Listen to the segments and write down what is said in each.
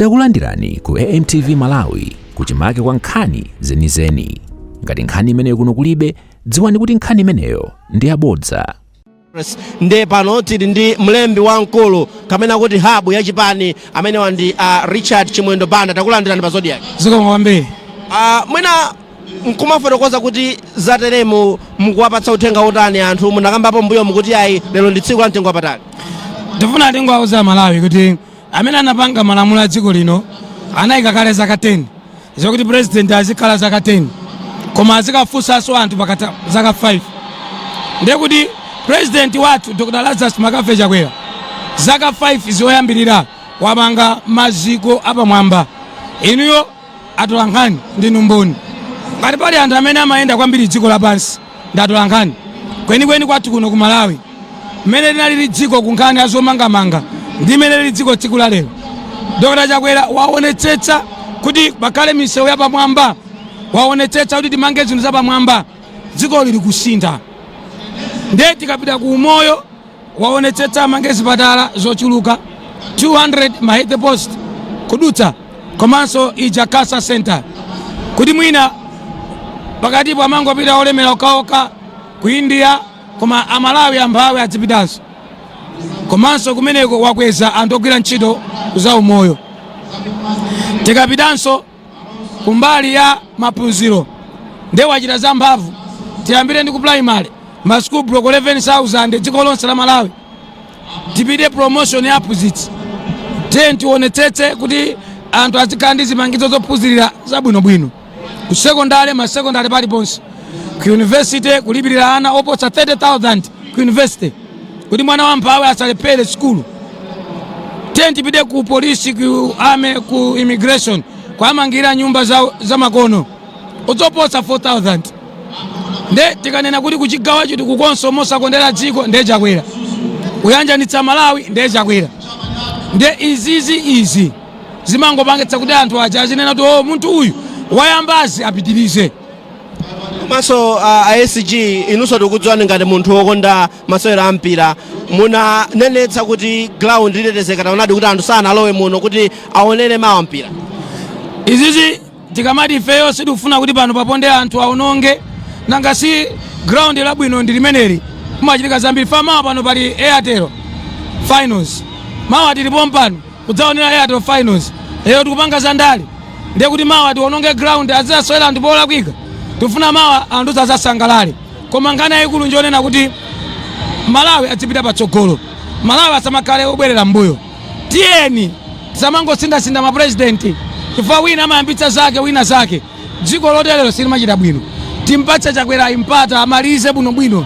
Takulandirani ku AMTV Malawi, kuchimake kwa nkhani zenizeni. Ngati nkhani imeneyo kuno kulibe, dziwani kuti nkhani imeneyo ndi yabodza. Nde pano tili ndi mlembi wamkulu kapena kuti hub ya chipani, amenewa ndi Richard Chimwendo Banda. Takulandirani pa Zodiak. Zikomo kwambiri. Mwina nkumafotokoza kuti zateremu mukuwapatsa uthenga otani anthu? Munakambapo mbuyo mukuti ayi, lero ndi tsiku la mtengo wapatali. Ndifuna tingowauza Malawi kuti amene anapanga malamulo a dziko lino anayika kale zaka 10 zokuti president azikhala zaka 10, koma azikafunsanso anthu pakatha zaka 5. Ndiye kuti president wathu Dr Lazarus McCarthy Chakwera zaka 5 zoyambirira wamanga maziko apamwamba. Inuyo atolankhani ndinu mboni. Ngati pali anthu amene amayenda kwambiri dziko lapansi ndi atolankhani. Kwenikweni kwathu kuno ku Malawi, mmene linalili dziko ku nkhani azomangamanga ndi mmene lili dziko tsiku la lero, Dr Chakwera waonetsetsa kuti pakhale misewu yapamwamba, waonetsetsa kuti timange zinthu zapamwamba. Dziko lili kusintha. Ndiye tikapita ku umoyo, waonetsetsa amange zipatala zochuluka 200, ma health post kudutsa, komanso ija cancer center, kuti mwina pakatipo amangopita olemera okhaokha ku India, koma Amalawi amphawi adzipitanso. Komanso kumeneko wakweza anthu ogwira ntchito za umoyo. Tikapitanso kumbali ya maphunziro, ndiye wachita zamphamvu. Tiyambire ndi ku primary, ma school block 11,000 dziko lonse la Malawi. Tipite promotion ya aphunzitsi. Tiye tionetsetse kuti anthu azikhala ndi zipangizo zophunzirira zabwinobwino ku sekondale, masekondale paliponse, ku university kulipirira ana oposa 30,000 ku university kuti mwana wamphawi asalephere sukulu. Tiye tipite ku polisi, ku army, ku immigration, kuamangira nyumba za makono zoposa 4000. Nde tikanena kuti kuchigawo chitukukonso mosakondera dziko, nde Chakwera kuyanjanitsa Malawi, nde Chakwera. Nde izizi izi zimangopangitsa kuti anthu aja azinena kuti, "Oh, munthu uyu wayambazi apitirize." Komanso a SG, inunso tikudziwani ngati munthu wokonda masewero a mpira. Munanenetsa kuti ground litetezeka. Taonadi kuti anthu sanalowe muno kuti aonere mawa mpira. Izizi tikamati ifeyo sitikufuna kuti pano paponde anthu aononge. Nanga si ground labwino ndi limeneli, kumachitika zambiri. Fa mawa pano pali Airtel Finals. Mawa tilipo mpano kudzaonera Airtel Finals. Lero tikupanga zandale, ndiye kuti mawa tiononge ground, azizasewera anthu polakwika? Tifuna mawa anthu azasangalale. Koma nkhani yayikulu njonena kuti Malawi azipita patsogolo, Malawi asamakhale obwerera mbuyo. Tiyeni tisamangosindasinda mapurezidenti, chifukwa wina amayambitsa zake, wina zake. Dziko loterero silimachita bwino. Timpatse Chakwera mpata amalize bwinobwino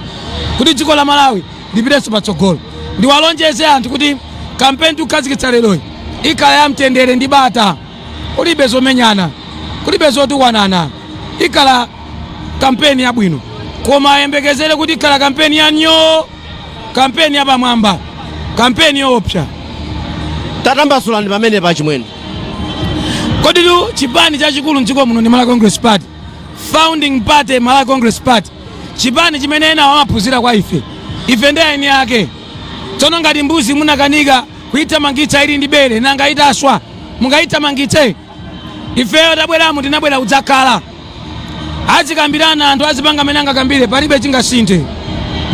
kuti dziko la Malawi lipitenso patsogolo. Ndiwalonjeze anthu kuti kampeni tikukhazikitsa leroyi ikhala ya mtendere ndi bata, kulibe zomenyana, kulibe zotukwanana. Ikhala kampeni yabwino, koma ayembekezere kuti ikhala kampeni ya nyoo, kampeni yapamwamba, kampeni yoopsa. Tatambasulani pamene pa, Chimwendo. Koditu chipani chachikulu mdziko muno ndi Malawi Congress Party, founding party Malawi Congress Party, chipani chimene ena amaphunzira kwa ife. Ife ndi eni ake. Tsono ngati mbuzi munakanika kuyithamangitsa ili ndi bere, nanga itaswa mungayithamangitse? Ifeyo tabweramo, tinabwera kudzakhala. Azikambirana anthu, azipanga amene angakambire, palibe chingasinthe.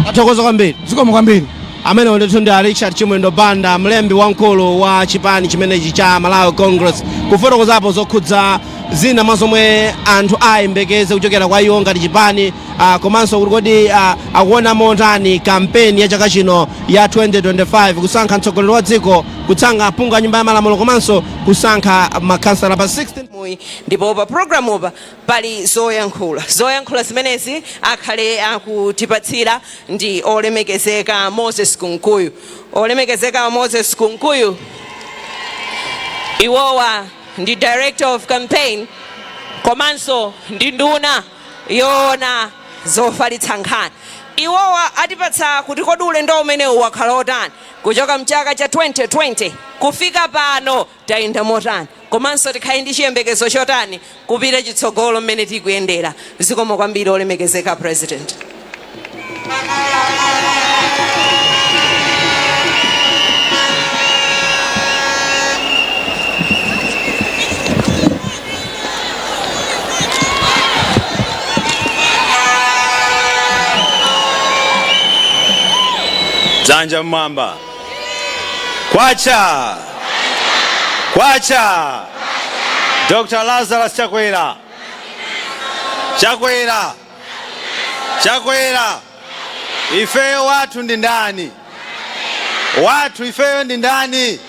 Tathokoza kwambiri. Zikomo kwambiri. Amenewo ndithu ndi a Richard Chimwendo Banda, mlembi wamkulu wa chipani chimenechi cha Malawi Congress, kufotokozapo zokhudza zina mwa zomwe anthu ayembekeze kuchokera kwa iwo ngati chipani, komanso kuti kodi akuona motani kampeni ya chaka chino ya 2025, kusankha mtsogoleri wa dziko, kusankha aphungu a nyumba ya malamulo, komanso kusankha makhansala pa 16 Muyi. Ndipo pa programupa pali zoyankhula. Zoyankhula zimenezi akhale akutipatsira ndi olemekezeka Moses Kunkuyu. Olemekezeka Moses Kunkuyu iwowa ndi director of campaign komanso ndi nduna yoona zofalitsa nkhani. Iwowa atipatsa kuti kodi ulendo umenewu wakhala otani kuchoka mchaka cha 2020 kufika pano, tayenda motani, komanso tikhale ndi chiyembekezo chotani kupita chitsogolo mmene tikuyendera. Zikomo kwambiri, olemekezeka President. Dzanja mmwamba. Kwacha! Kwacha! Dr. Lazarus Chakwera! Chakwera! Chakwera! Ifeyo wathu ndi ndani? Wathu ifeyo ndi ndani?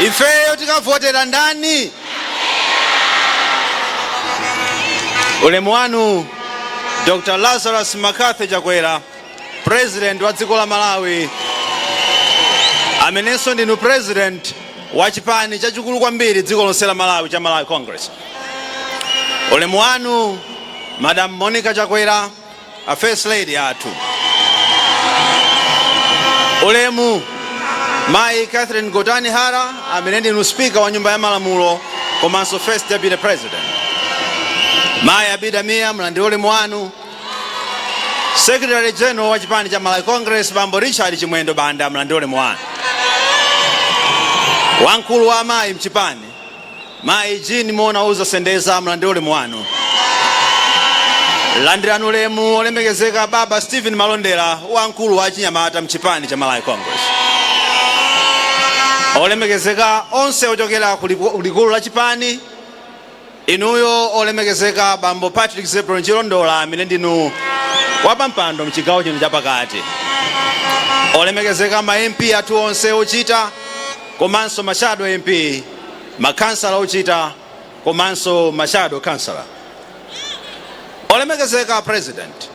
Ifeyo tikavotera ndani? Ulemu wanu, Dr. Lazarus McCarthy Chakwera, President wa dziko la Malawi, amenenso ndinu President wa chipani chachikulu kwambiri dziko lonse la Malawi cha Malawi Congress. Ulemu wanu, Madam Monica Chakwera, a First Lady athu. Ulemu, Mayi Catherine Gotani Hara, amene ndinu Speaker wa Nyumba ya Malamulo komanso First Deputy President. Mayi Abida Mia, mlandire ulemu wanu. Secretary General wa chipani cha Malawi Congress, Bambo Richard Chimwendo Banda, mlandire ulemu wanu. Wamkulu wa amayi mchipani, Mayi Jean Mona Uza Sendeza, mlandire ulemu wanu. Landirani ulemu, olemekezeka Baba Stephen Malondera, wamkulu wa chinyamata mchipani cha Malawi Congress. Olemekezeka onse ochokera ku likulu la chipani, inuyo olemekezeka Bambo Patrick Zebron Chilondola, amene ndinu wapampando mchigawo chino chapakati. Olemekezeka ma MP athu onse ochita komanso ma shadow MP, makhansala ochita komanso ma shadow councillor. Olemekezeka President,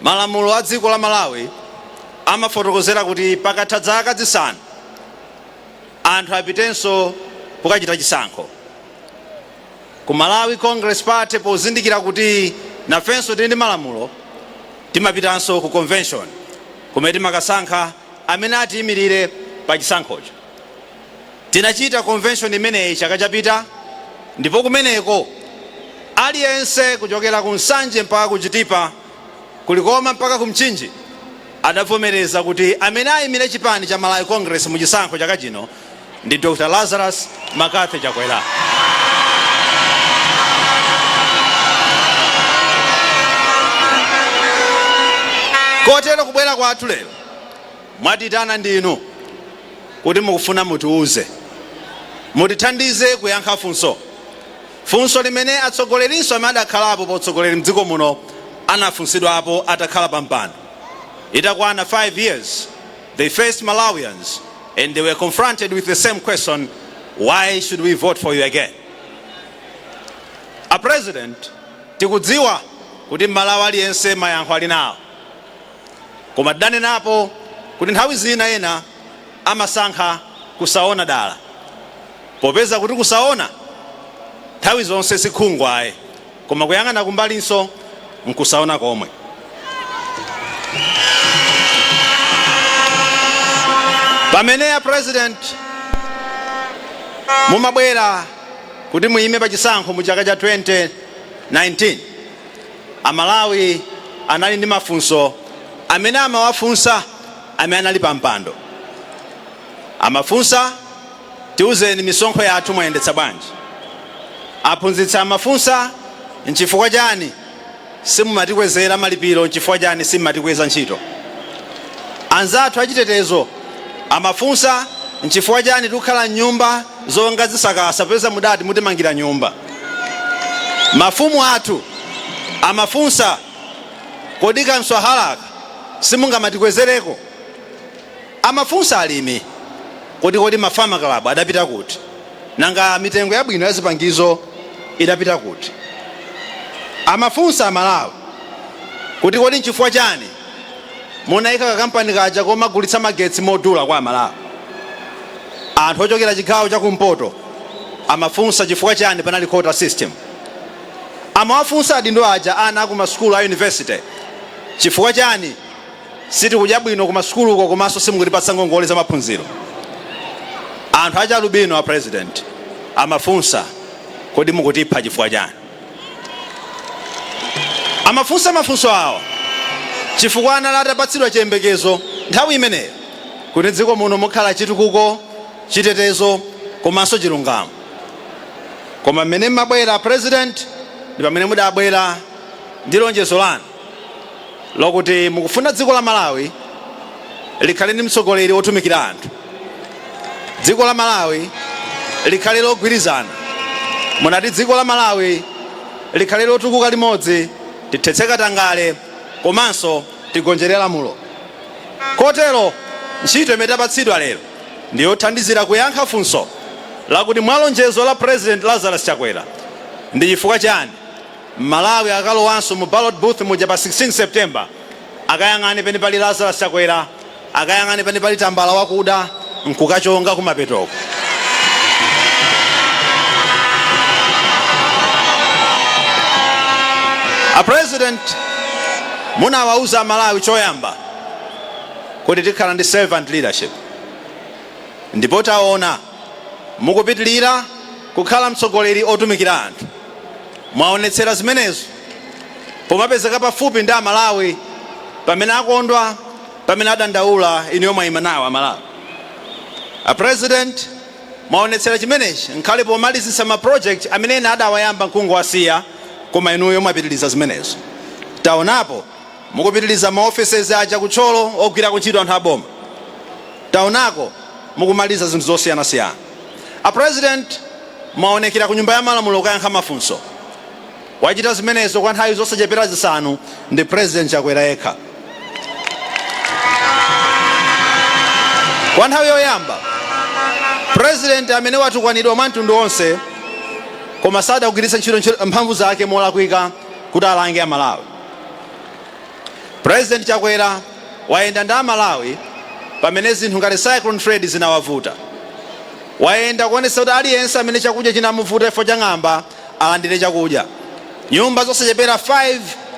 malamulo a dziko la Malawi amafotokozera kuti pakatha zaka 5 anthu apitenso kukachita chisankho. Ku Malawi Congress Party, pozindikira kuti nafenso tili ndi malamulo, timapitanso ku convention kumene timakasankha amene atiyimirire pa chisankhocho. Tinachita convention imeneyi chaka chapita, ndipo kumeneko aliyense kuchokera ku Nsanje mpaka ku Chitipa, kulikoma mpaka ku Mchinji, adavomereza kuti amene ayimire chipani cha Malawi Congress mu chisankho chaka chino ndi Dr. Lazarus McCarthy Chakwera. Kotero kubwera kwathu lero, mwatitana ndinu kuti mukufuna mutiuze, mutithandize kuyankha funso, funso limene atsogolerinso amene adakhalapo pa utsogoleri mdziko muno anafunsidwapo atakhala pa mpando. Itakwana 5 years, they faced Malawians and they were confronted with the same question: why should we vote for you again? A President, tikudziwa kuti Mmalawi aliyense mayankho ali nawo, koma tidanenapo kuti nthawi zina ena amasankha kusaona dala, popeza kuti kusaona nthawi zonse sikhungu ayi, koma kuyang'ana kumbalinso nkusaona komwe. Pamene a President mumabwera kuti muyime pa chisankho mu chaka cha 2019, Amalawi anali ndi mafunso amene amawafunsa amene anali pa mpando. Amafunsa, "Tiuzeni, misonkho yathu mwayendetsa bwanji?" Aphunzitsi amafunsa, "Nchifukwa chani simumatikwezera malipiro? Nchifukwa chani simumatikweza ntchito?" Anzathu achitetezo amafunsa, "Nchifukwa chani tikukhala mnyumba zonga zisakasa, popeza mudati mutimangira nyumba?" Mafumu athu amafunsa, "Kodi kamswahalaka simungamatikwezereko?" Amafunsa alimi, Kodi ma farmer club adapita kuti? Nanga mitengo yabwino ya zipangizo idapita kuti?" Amafunsa Amalawi kuti, "Kodi nchifukwa chani munayika kakampani kaja komagulitsa magetsi modula kwa Amalawi?" Anthu ochokera chigawo chakumpoto amafunsa chifukwa chani panali quota system. Amawafunsa adindo aja, ana aku masukulu a university, chifukwa chani sitikudya bwino ku masukuluko komanso simukutipatsa ngongole za maphunziro? Anthu achalubino, a President, amafunsa, "Kodi mukutipha chifukwa chani?" Amafunsa mafunso awa chifukwa anali atapatsidwa chiyembekezo nthawi imeneyo kuti dziko muno mukhala chitukuko, chitetezo komanso chilungamo. Koma mmene mmabwera, President, ndi pamene mudabwera ndi lonjezo lanu lokuti mukufuna dziko la Malawi Likhale ndi mtsogoleri wotumikira anthu. Dziko la Malawi likhale logwirizana. Munati dziko la Malawi likhale lotukuka limodzi, tithetse katangale komanso tigonjere lamulo. Kotero ntchito imene tapatsidwa lero ndi yothandizira kuyankha funso lakuti mwa lonjezo la President Lazarus Chakwera, ndi chifukwa chani Malawi akalowanso mu ballot booth muja pa 16 September akayang'ane pene pali Lazarus Chakwera, akayang'ane pene pali tambala wakuda nkukachonga kumapetoko? A President, munawauza Malawi choyamba kuti tikhala ndi servant leadership, ndipo taona mukupitilira kukhala mtsogoleri otumikira anthu. Mwaonetsera zimenezo pomapezeka pafupi ndi Amalawi pamene akondwa, pamene adandaula, inuyo mwayima nawo Amalawi. A President, mwaonetsera chimenechi nkhale pomalizitsa ma project amene ena adawayamba nkungowasiya, koma inuyo mwapitiliza zimenezo. Taonapo mukupitiliza ma offices aja ku Thyolo ogwirako ntchito anthu aboma. Taonako mukumaliza zinthu zosiyanasiyana. A President, mwaonekera ku Nyumba ya Malamulo kukayankha mafunso. Wachita zimenezo kwa nthawi zosachepera zisanu ndi President Chakwera yekha. Kwa nthawi yoyamba, President amene watukwanidwa mwa mtundu wonse koma sadagwiritse ntchito mphamvu zake molakwika kuti alange Amalawi. President Chakwera wayenda ndi Amalawi pamene zinthu ngati Cyclone Freddy zinawavuta. Wayenda kuonetsa kuti aliyense amene chakudya chinamuvuta chifukwa cha ng'amba alandire chakudya. Nyumba zosachepera 5,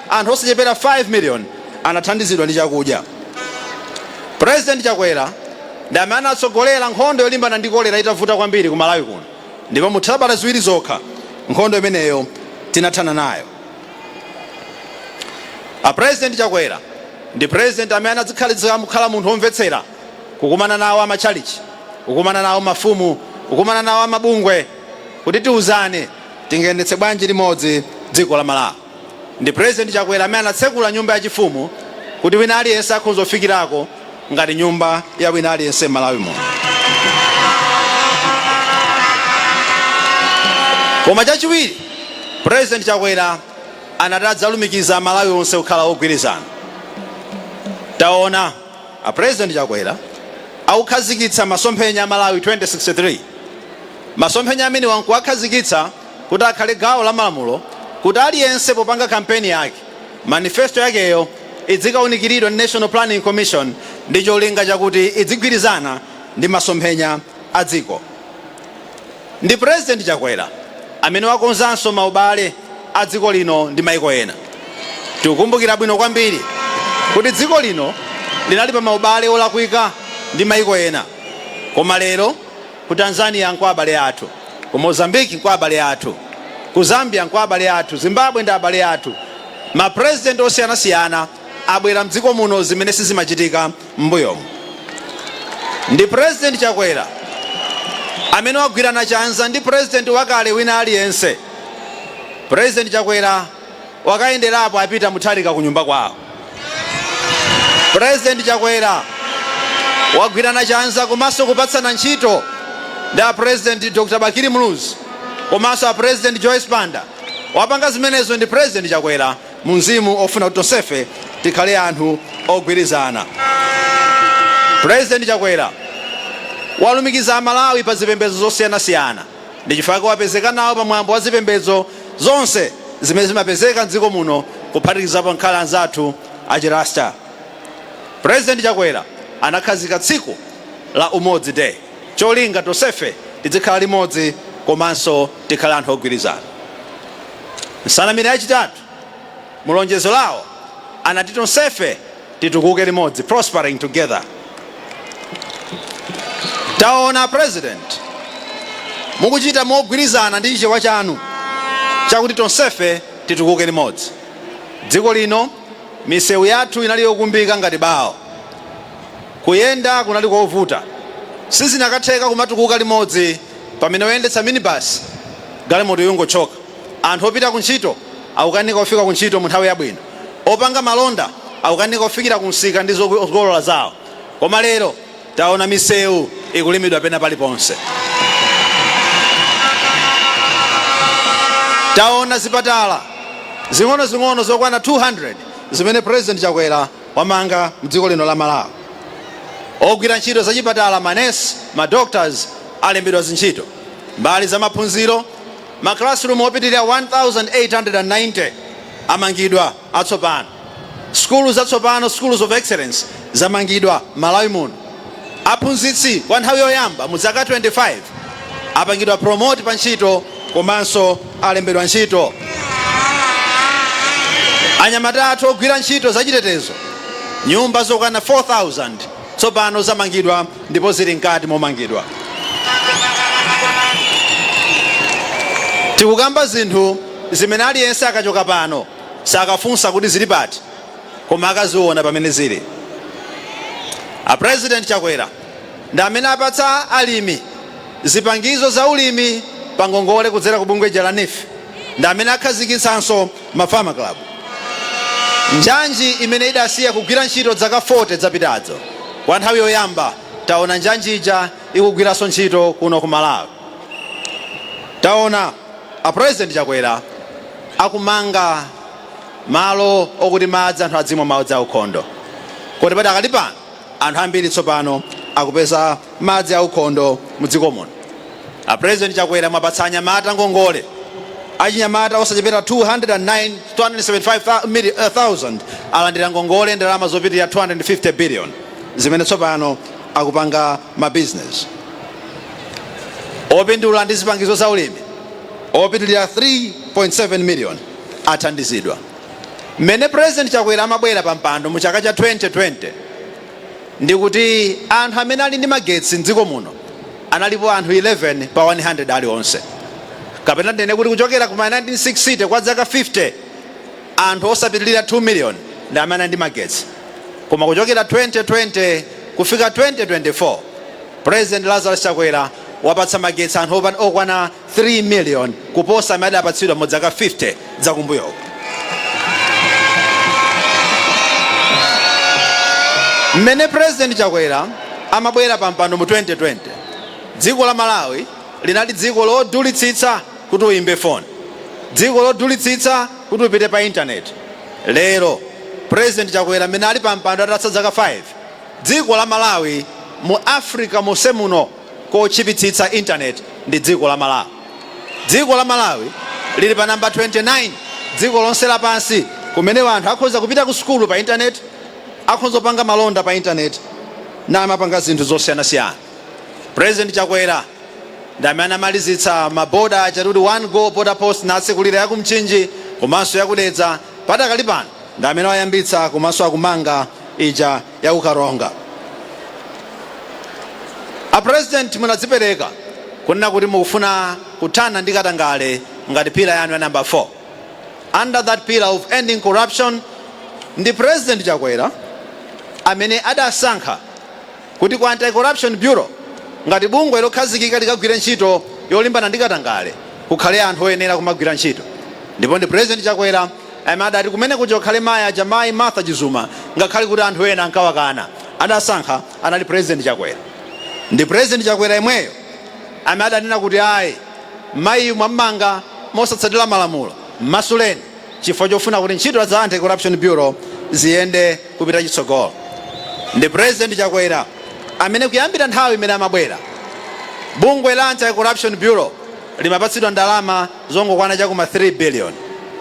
anthu osachepera 5 million anathandizidwa ndi chakudya. President Chakwera ndi amene anatsogolera nkhondo yolimbana ndi kolera itavuta kwambiri ku Malawi kuno, ndipo mu sabata ziwiri zokha nkhondo imeneyo tinathana nayo. A President Chakwera ndi President amene anadzikhalitsa kukhala munthu womvetsera, kukumana nawo amatchalitchi, kukumana nawo mafumu, kukumana nawo amabungwe kuti tiuzane tingayendetse bwanji limodzi dziko la Malawi. Ndi President Chakwera amene anatsekula nyumba yachifumu kuti wina aliyense akhoza kufikirako ngati nyumba ya wina aliyense m'Malawi muno. Koma chachiwiri, President Chakwera anati adzalumikiza Amalawi onse kukhala ogwirizana. Taona a President Chakwera akukhazikitsa masomphenya a Malawi 2063. Masomphenya amenewa nkuwakhazikitsa kuti akhale gawo la malamulo, kuti aliyense popanga kampeni yake, manifesto yakeyo idzikaunikiridwa ndi National Planning Commission ndi cholinga chakuti idzigwirizana ndi masomphenya a dziko. Ndi President Chakwera amene wakonzanso maubale a dziko lino ndi maiko ena. Tikukumbukira bwino kwambiri kuti dziko lino linali pa maubale olakwika ndi maiko ena, koma lero ku Tanzania nkwa abale athu, ku Mozambique nkwa abale athu, ku Zambia nkwa abale athu, Zimbabwe ndi abale athu. Ma president osiyanasiyana abwera mdziko muno, zimene sizimachitika m'mbuyomu. Ndi President Chakwera amene wagwirana chanza ndi president wakale wina aliyense. President Chakwera wakayenderapo a Peter Mutharika ku nyumba kwawo. President Chakwera wagwirana chanza komanso kupatsana ntchito ndi a President Dr Bakili Muluzi komanso a President Joyce Banda. Wapanga zimenezo ndi President Chakwera mu mzimu ofuna kuti tonsefe tikhale anthu ogwirizana. President Chakwera walumikiza Amalawi pa zipembedzo zosiyanasiyana, ndi chifukwa wapezeka nawo pa mwambo wa zipembedzo zonse zimene zimapezeka mdziko muno, kuphatikizapo nkhale anzathu achirasta. President Chakwera anakhazika tsiku la Umodzi Day, cholinga tonsefe tizikhala limodzi komanso tikhale anthu ogwirizana. Nsanamira yachitatu, mulonjezo lawo anati tonsefe titukuke limodzi, prospering together. Taona, President, mukuchita mogwirizana ndi Chichewa chanu chakuti tonsefe titukuke limodzi. Dziko lino misewu yathu inali yokumbika ngati bawo, kuyenda kunali kovuta. Sizinakatheka kumatukuka limodzi pamene oyendetsa minibus galimoto yongochoka, anthu opita kuntchito akukanika kufika kuntchito mu nthawi yabwino, opanga malonda akukanika kufikira kumsika ndi zokolola zawo. Koma lero taona misewu ikulimidwa pena paliponse. Taona zipatala zing'onozing'ono zokwana 200 zimene President Chakwera wamanga mdziko lino la Malawi. Ogwira ntchito zachipatala, manesi, madoctors alembedwa zintchito. Mbali za maphunziro, ma classroom opitirira 1890 amangidwa atsopano. Sukulu zatsopano, schools of excellence, zamangidwa Malawi muno. Aphunzitsi kwa nthawi yoyamba mu zaka 25 apangidwa promote pa ntchito komanso alembedwa ntchito. Anyamata athu ogwira ntchito zachitetezo, nyumba zokwana 4000 tsopano zamangidwa ndipo zili mkati momangidwa. Tikukamba zinthu zimene aliyense akachoka pano sakafunsa kuti zili pati, koma akaziona pamene zili. A President Chakwera ndi amene apatsa alimi zipangizo za ulimi pa ngongole kudzera ku bungwe la NEEF, ndi amene akhazikitsanso ma farmer club. Njanji imene idasiya kugwira ntchito zaka 40 zapitazo, kwa nthawi yoyamba taona njanji ija ikugwiranso ntchito kuno ku Malawi. Taona a President Chakwera akumanga malo okuti madzi, anthu adzimwa madzi aukhondo, kuti padakali pano anthu ambiri tsopano akupeza madzi aukhondo mu dziko muno. A President Chakwera mwapatsa anyamata ngongole. Achinyamata osachepera 209 275,000 alandira ngongole, ndalama zopitirira 250 billion, zimene tsopano akupanga mabizinesi. Opindula ndi zipangizo za ulimi opitirira 3.7 million athandizidwa. Mmene President Chakwera amabwera pa mpando mu chaka cha 2020, ndikuti anthu amene ali ndi magetsi mdziko muno analipo anthu 11 pa 100 aliwonse, kapena tinene kuti kuchokera kuma 1960 kwa zaka 50, anthu osapitirira 2 million ndi amene ali ndi magetsi. Koma kuchokera 2020 kufika 2024, President Lazarus Chakwera wapatsa magetsi anthu okwana 3 million, kuposa amene adapatsidwa mu zaka 50 zakumbuyoko. Mmene President Chakwera amabwera pa mpando mu 2020, dziko la Malawi linali dziko lodulitsitsa kuti uyimbe foni, dziko lodulitsitsa kuti upite pa intaneti. Lero President Chakwera mmene ali pa mpando, atatsa zaka 5, dziko la Malawi mu Africa monse muno kochipitsitsa intaneti ndi dziko la Malawi. Dziko la Malawi lili pa namba 29 dziko lonse lapansi kumene anthu akhoza kupita ku sukulu pa intaneti, akhoza kupanga malonda pa intaneti, namapanga zinthu zosiyanasiyana. President Chakwera ndi amene amalizitsa maboda aja kuti One Go Border Post, natsekulira yaku Mchinji komanso yakudedza. Padakali pano ndi amene wayambitsa komanso akumanga ija yakukaronga. A President, munadzipereka kunena kuti mukufuna kuthana ndi katangale ngati pillar yanu ya number 4. Under that pillar of ending corruption, ndi President Chakwera amene adasankha kuti ku Anti-Corruption Bureau, ngati bungwe lokhazikika likagwire ntchito yolimbana ndi katangale, kukhale anthu oyenera kumagwira ntchito. Ndipo ndi President Chakwera amene adati kumene kuja kukhale mayi aja, mayi Martha Chizuma, ngakhale kuti anthu ena ankawakana. Adasankha anali President Chakwera. Ndi President Chakwera imweyo amene adanena kuti, "Ayi, mayiyu mwammanga mosatsatira malamulo, mmasuleni," chifukwa chofuna kuti ntchito za Anti-Corruption Bureau ziyende kupita chitsogolo. Ndi President Chakwera amene kuyambira nthawi imene amabwera, bungwe la Anti-Corruption Bureau limapatsidwa ndalama zongokwana chakuma 3 billion,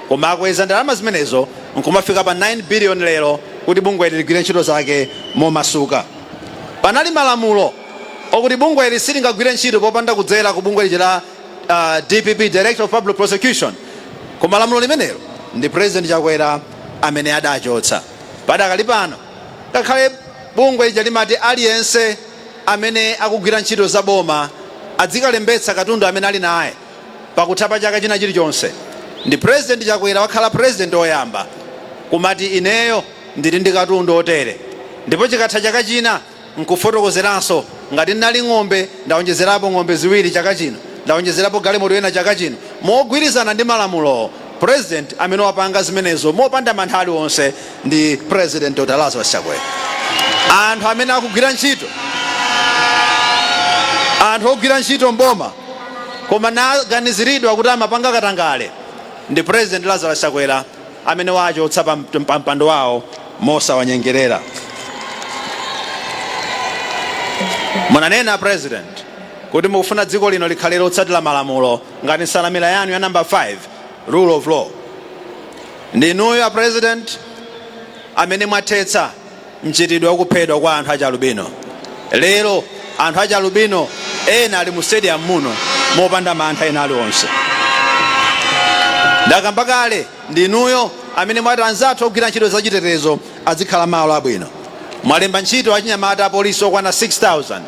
koma akweza ndalama zimenezo nkumafika pa 9 billion lero, kuti bungweli ligwire ntchito zake momasuka. Panali malamulo okuti bungweli silingagwire ntchito popanda kudzera ku bungwe lija la DPP, Director of Public Prosecution, koma lamulo limenelo ndi President Chakwera amene adachotsa. Padakali pano, ngakhale bungwe lija limati aliyense amene akugwira ntchito za boma adzikalembetsa katundu amene ali naye pakutha pa chaka china chilichonse, ndi President Chakwera wakhala president oyamba kumati, "Ineyo ndili ndi katundu otere," ndipo chikatha chaka china nkufotokozeranso, "Ngati ndinali ng'ombe, ndawonjezerapo ng'ombe ziwiri chaka chino, ndawonjezerapo galimoto ena chaka chino," mogwirizana ndi malamulo. President amene wapanga zimenezo mopanda mantha aliwonse ndi President Dr Lazarus Chakwera. Anthu amene akugwira ntchito, anthu ogwira ntchito mboma koma naganiziridwa kuti amapanga katangale, ndi President Lazarus Chakwera amene wachotsa pa mpando wawo mosawanyengerera. Munanena, President, kuti mukufuna dziko lino likhale lotsatira malamulo ngati nsanamira yanu ya number 5, rule of law. Ndinuyo a President amene mwathetsa mchitidwe wakuphedwa kwa anthu achalubino. Lero anthu achalubino ena ali mu stadium muno mopanda mantha ena aliwonse. Ndakamba kale, ndinuyo amene mwati anzathu ogwira ntchito zachitetezo azikhala malo abwino. Mwalemba ntchito achinyamata apolisi okwana 6000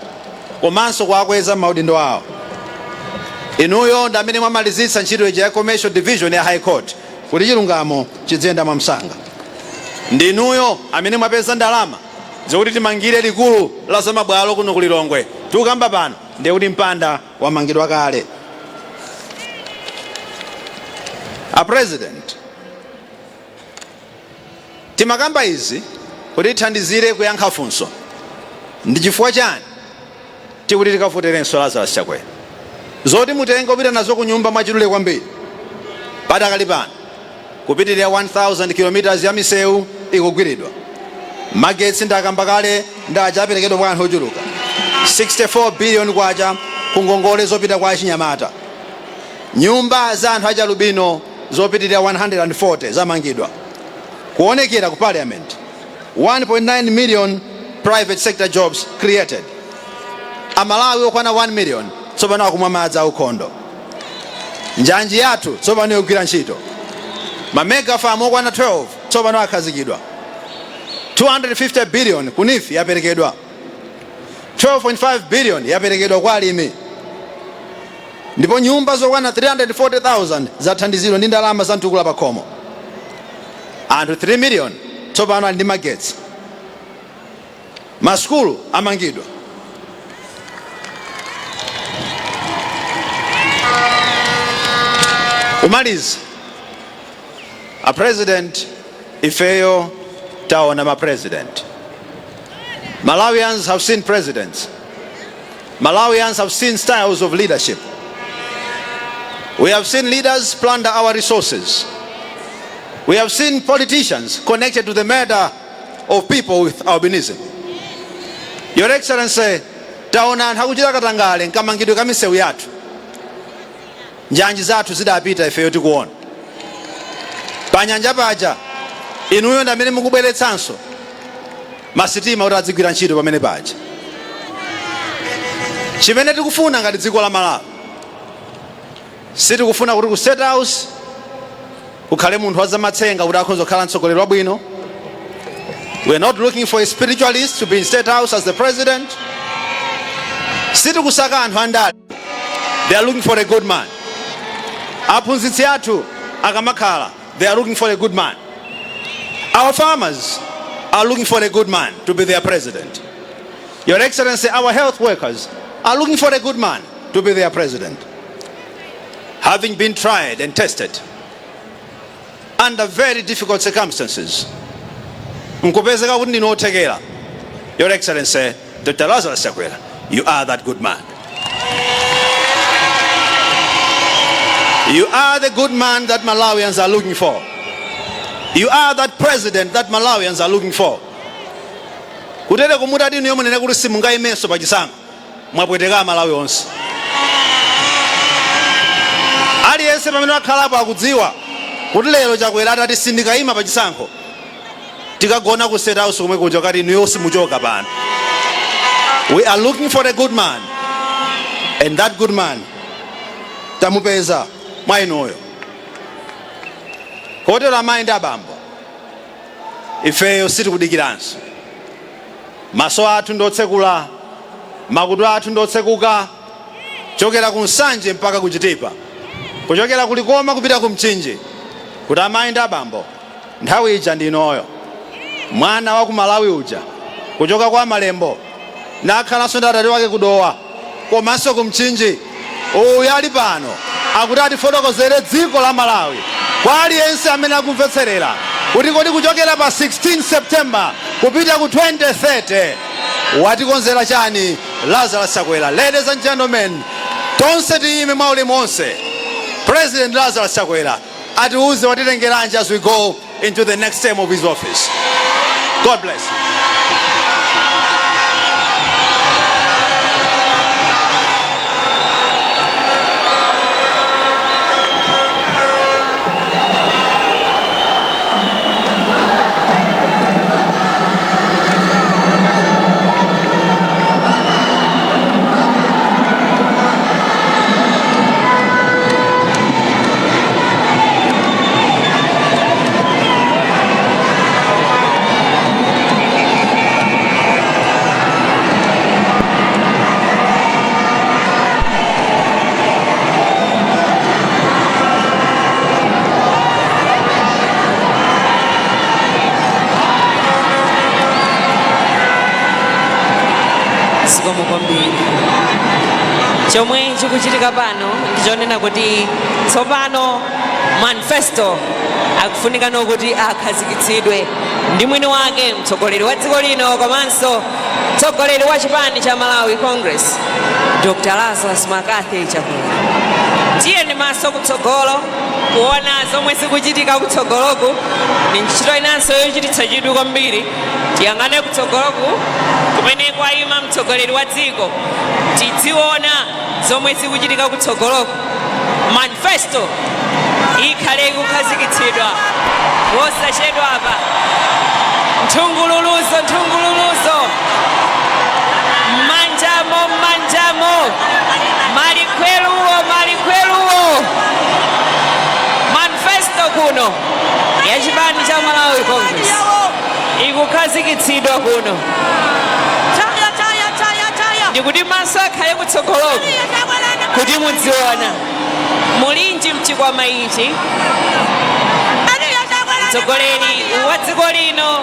komanso kuakweza maudindo awo. Inuyo ndi amene mwamalizitsa ntchito ija ya Commercial Division ya High Court kuti chilungamo chidziyenda mwamsanga. Ndinuyo amene mwapeza ndalama zokuti timangire likulu la zamabwalo kuno ku Lilongwe. Tikukamba pano ndiye kuti mpanda wamangidwa kale. A President, timakamba izi kuti tithandizire kuyankha funso: ndi chifukwa chani tikuti tikavoterenso Lazarus Chakwera? Zoti mutenge kupita nazo ku nyumba mwachidule kwambiri, padakali pano kupitirira 1000 km ya misewu ikugwiridwa. Magetsi ndakamba kale, ndaja aperekedwa kwa anthu ochuluka. 64 billion kwacha ku ngongole zopita kwa achinyamata. Nyumba za anthu achalubino zopitirira 140 zamangidwa. Kuonekera ku Parliament, 1.9 million private sector jobs created. Amalawi okwana 1 million tsopano akumwa madzi aukhondo. Njanji yathu tsopano ikugwira ntchito. Ma mega farm okwana 12 tsopano akhazikidwa. 250 billion ku NEEF yaperekedwa. 12.5 billion yaperekedwa kwa alimi, ndipo nyumba zokwana 340,000 zathandizidwa ndi ndalama za mtukula pakhomo. Anthu 3 million tsopano ali ndi magetsi. Masukulu amangidwa. Kumaliza, a President, ifeyo taona ma president. Malawians have seen presidents. Malawians have seen styles of leadership. We have seen leaders plunder our resources. We have seen politicians connected to the murder of people with albinism. Your Excellency, taona anthu akuchita katangale nkamangidwe ka misewu yathu. Njanji zathu zidapita ifeyo tikuona. Pa nyanja paja, inuyo ndi amene mukubweretsanso masitima kuti adzigwira ntchito pamene paja. Chimene tikufuna ngati dziko la Malawi, sitikufuna kuti ku State House kukhale munthu wazamatsenga kuti akhoza kukhala mtsogoleri wabwino. We are not looking for a spiritualist to be in State House as the president. Sitikusaka anthu andale. They are looking for a good man. Aphunzitsi athu akamakhala, they are looking for a good man. Our farmers are looking for a good man to be their president. Your Excellency, our health workers are looking for a good man to be their president. Having been tried and tested under very difficult circumstances, nkupezeka kuti ndinu othekera, Your Excellency Dr Lazarus Chakwera, you are that good man. You are the good man that Malawians are looking for. You are that president that Malawians are looking for. Kutere kumutati inuyo munene kuti simungayimenso pachisankho, mwapweteka Amalawi onse. Aliyense pamene wakhalapo akudziwa kuti lero Chakwera atati sindikayima pachisankho, tikagona ku State House komwe kuja kati inuyo simuchoka pano. We are looking for a good man, and that good man tamupeza mwa inuyo. Kotero amayi ndi abambo, ifeyo sitikudikiranso. Maso athu ndotsekula, makutu athu ndotsekuka, kuchokera ku Nsanje mpaka ku Chitipa, kuchokera ku Likoma kupita ku Mchinji, kuti amayi ndi abambo, nthawi ija ndinoyo. Mwana wa ku Malawi uja kuchoka kwa Malembo nakhalanso ndi atate wake kudowa komanso ku Mchinji, uyu ali pano akuti atifotokozere dziko la Malawi, kwa aliyense amene akumvetserera, kuti kodi kuchokera pa 16 September. Kupita ku 2030 watikonzera chani Lazarus Chakwera? Ladies and gentlemen, tonse tiyime mwaulemu onse. President Lazarus Chakwera atiuze watitengeranji as we go into the next term of his office. God bless you. Zikomo kwambiri. Chomwe chikuchitika pano ndichonena kuti tsopano manifesto akufunika nokuti akhazikitsidwe ndi mwini wake, mtsogoleri wa dziko lino komanso mtsogoleri wa chipani cha Malawi Congress, Dr Lazarus McCarthy Chakwera. Tiyeni maso kutsogolo kuona zomwe zikuchitika kutsogoloku. Ni ntchito inanso yochititsa chidwi kwambiri. Tiyang'ane kutsogoloku kumene kwayima mtsogoleri wa dziko, tidziona zomwe zikuchitika kutsogoloku. Manifesto ikhale ikukhazikitsidwa posachedwa apa. Nthungululuzo, nthungululuzo, mmanjamo, mmanjamo, malikhweluwo, malikhweluwo. Manifesto kuno ya chipani cha Malawi Congress ikukhazikitsidwa kuno. Ndikuti maso akhale kutsogoloko kuti mudziona mulinji mchikwama ichi. Mtsogoleri wa dziko lino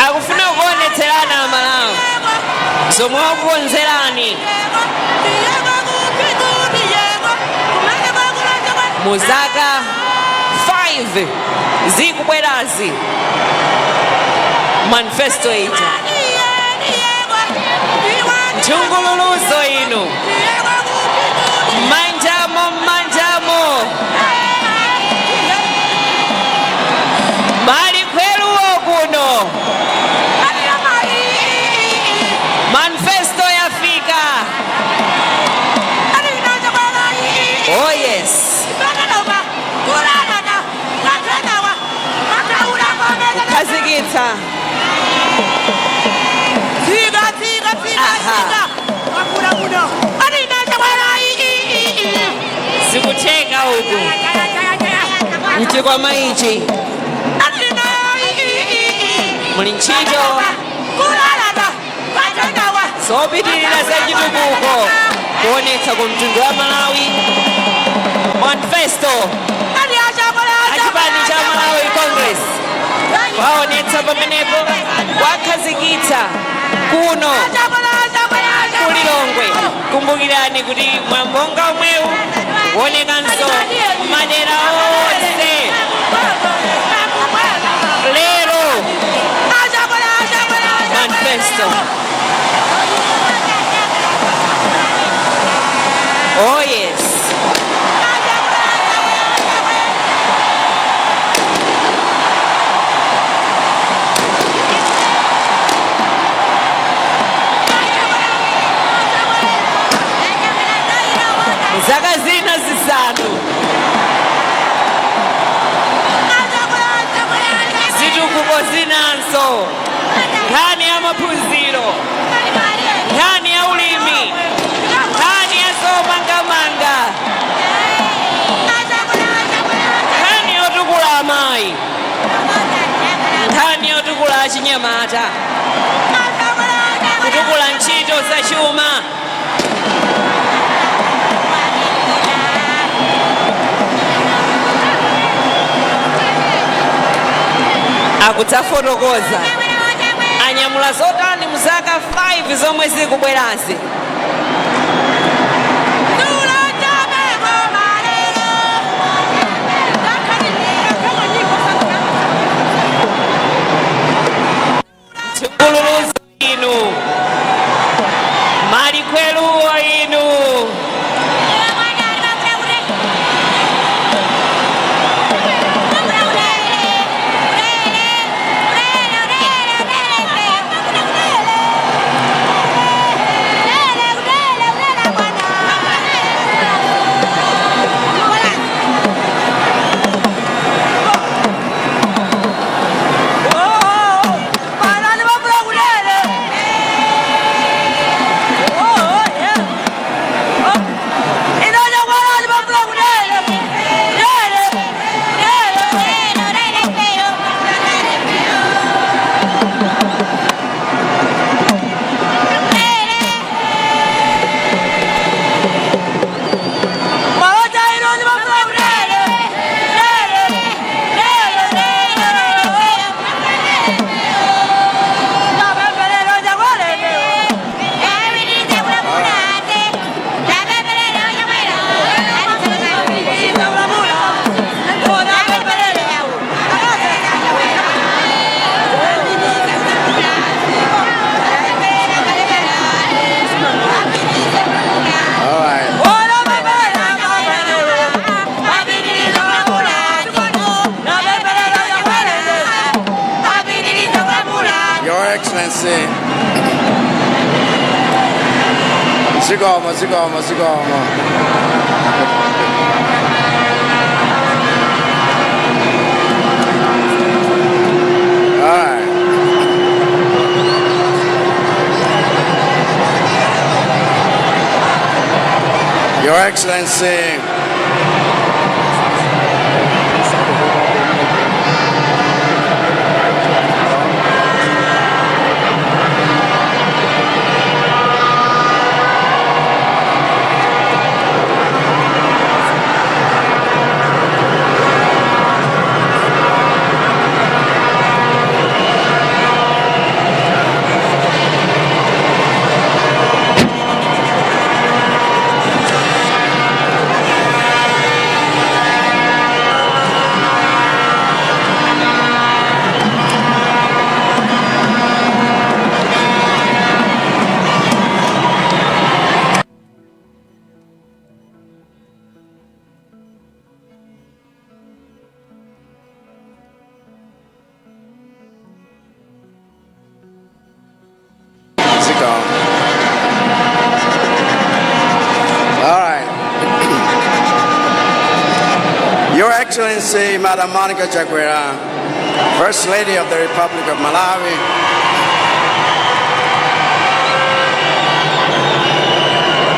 akufuna kuonetserana Amalawi zomwe wakukonzerani mu zaka 5 zikubwerazi. Manifesto ija, nthungululuzo inu, mmanjamo, mmanjamo, malikhweluwo kuno. Manifesto yafika. Oh yes. Kukhazikitsa. Aha. Zikutheka uku. Mchikwama ichi muli ntchito zopitirira zachitukuko kuonetsa ku mtundu wa Malawi. Manifesto achipani cha Malawi Congress waonetsa pamenepo, wakhazikitsa kuno kuLilongwe. Kumbukirani kuti mwambonga omwewu kuonekanso madera onse. Lero manifesto, oh yes. Zaka zina 5 zitukuko zinanso, nkhani ya maphunziro, nkhani ya ulimi, nkhani ya zomangamanga, nkhani yotukula amayi, nkhani yotukula achinyamata, kutukula ntchito zachuma. Akudzafotokoza anyamula zotani mu zaka 5 zomwe zikubwerazi. Akweluwo inu. All right. Your Excellency. Zikomo, zikomo, zikomo. All right. Your Excellency. Zikomo. All right. Your Excellency, Madam Monica Chakwera, First Lady of the Republic of Malawi,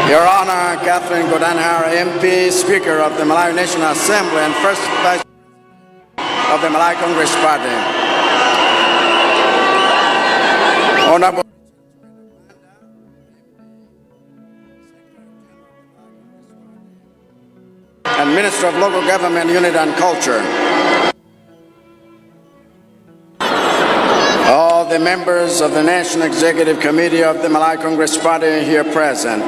Your Honor, Catherine Gotani Hara, MP, Speaker of the Malawi National Assembly and First Vice of the Malawi Congress Party. Honorable and Minister of Local Government Unit and Culture. All the members of the National Executive Committee of the Malawi Congress Party here present.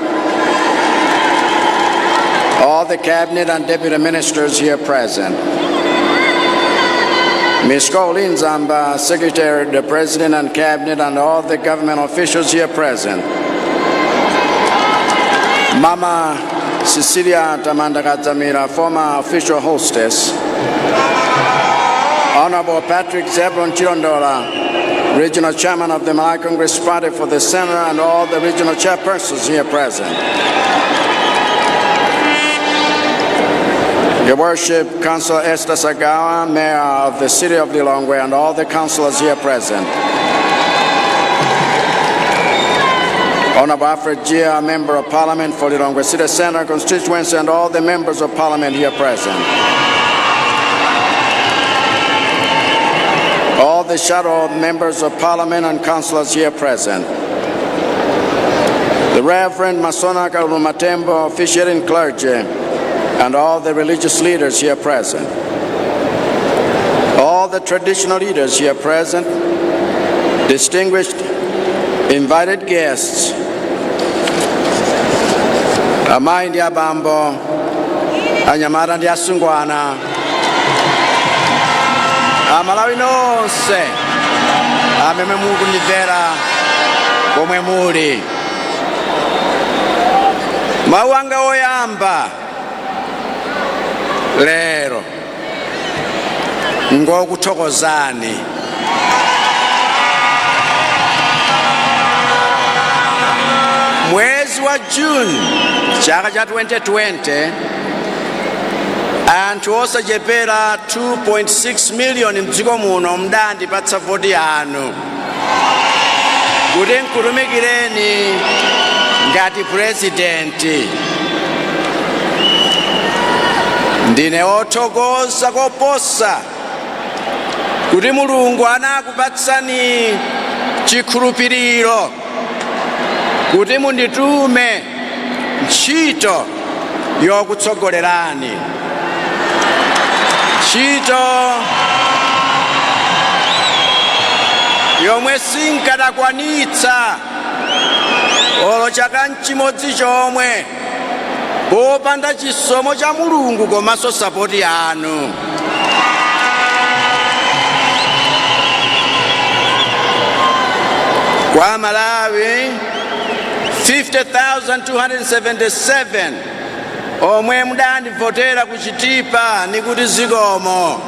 All the cabinet and deputy ministers here present. Ms. Colleen Zamba, Secretary, the President and Cabinet, and all the government officials here present. Mama Cecilia Tamanda Kadzamira, former official hostess. Honorable Patrick Zebron Chilondola, Regional Chairman of the Malawi Congress Party for the Center, and all the regional chairpersons here present. Your Worship, Councillor Esther Sagawa, Mayor of the City of Lilongwe, and all the councillors here present. Honorable Alfred Gia, Member of Parliament for Lilongwe City Center constituency, and all the members of Parliament here present. All the shadow members of Parliament and councillors here present. The Reverend Masona Karumatembo, officiating clergy, and all the religious leaders here present. All the traditional leaders here present, distinguished invited guests, amayi ndi abambo, anyamata ndi asungwana, Amalawi nonse amene mukundimvera komwe muli. Mawu anga oyamba lero ngokuthokozani. Mwezi wa June chaka cha 2020, anthu osachepera 2.6 miliyoni mdziko muno mudandipatsa voti yanu kuti nkutumikireni ngati purezidenti. Ndine wothokoza koposa kuti Mulungu anakupatsani chikhulupiriro kuti munditume ntchito yokutsogolerani, ntchito yomwe sinkadakwanitsa olo chaka nchimodzi chomwe popanda chisomo cha Mulungu komanso sapoti yanu. Kwa Malawi 50,277 omwe mudandivotera ku Chitipa, nikuti zikomo.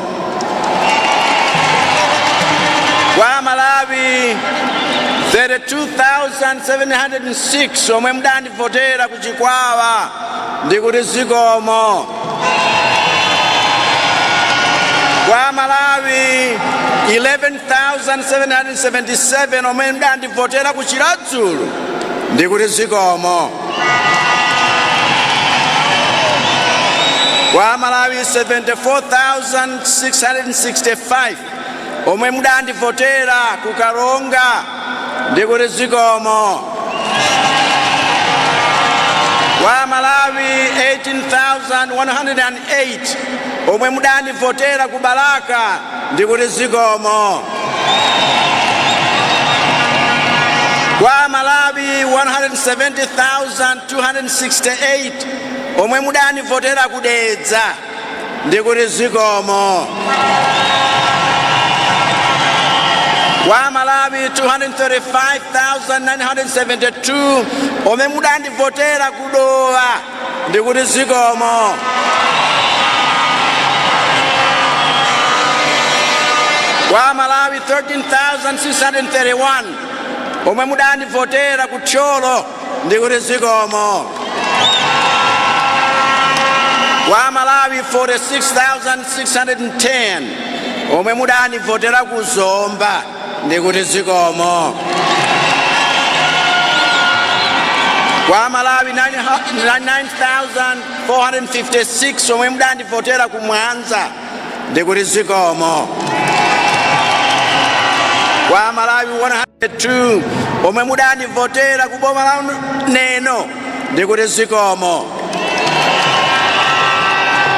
Kwa Malawi 32,706 omwe mudandivotera ku Chikwawa, ndikuti zikomo. Kwa Malawi 11,777 omwe mudandivotera ku Chiradzulu, ndikuti zikomo. Kwa Malawi 74,665 omwe mudandivotera ku Karonga, ndikuti zikomo. Kwa Malawi 18,108 omwe mudandivotera ku Balaka, ndikuti zikomo. Kwa Malawi 170,268 omwe mudandivotera ku Dedza, ndikuti zikomo. Kwa Malawi 235,972 omwe mudandivotera ku Dowa, ndikuti zikomo. Kwa Malawi 13,631 omwe mudandivotera ku Thyolo, ndikuti zikomo. Kwa Malawi 46,610 omwe mudandivotera ku Zomba, ndikuti zikomo. Kwa Malawi 9,456 omwe mudandivotera ku Mwanza, ndikuti zikomo. Kwa Malawi 102 omwe mudandivotera ku boma la Neno, ndikuti zikomo.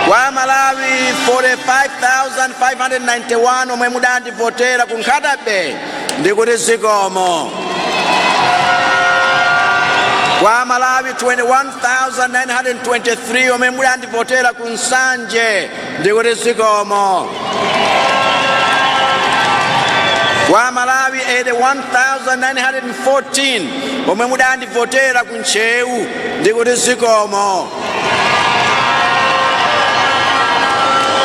Kwa Malawi 45,591 omwe mudandivotera ku Nkhata Bay, ndikuti zikomo. Kwa Malawi 21,923 omwe mudandivotera ku Nsanje, ndikuti zikomo. Kwa Malawi 81,914 omwe mudandivotera ku Ntcheu, ndikuti zikomo.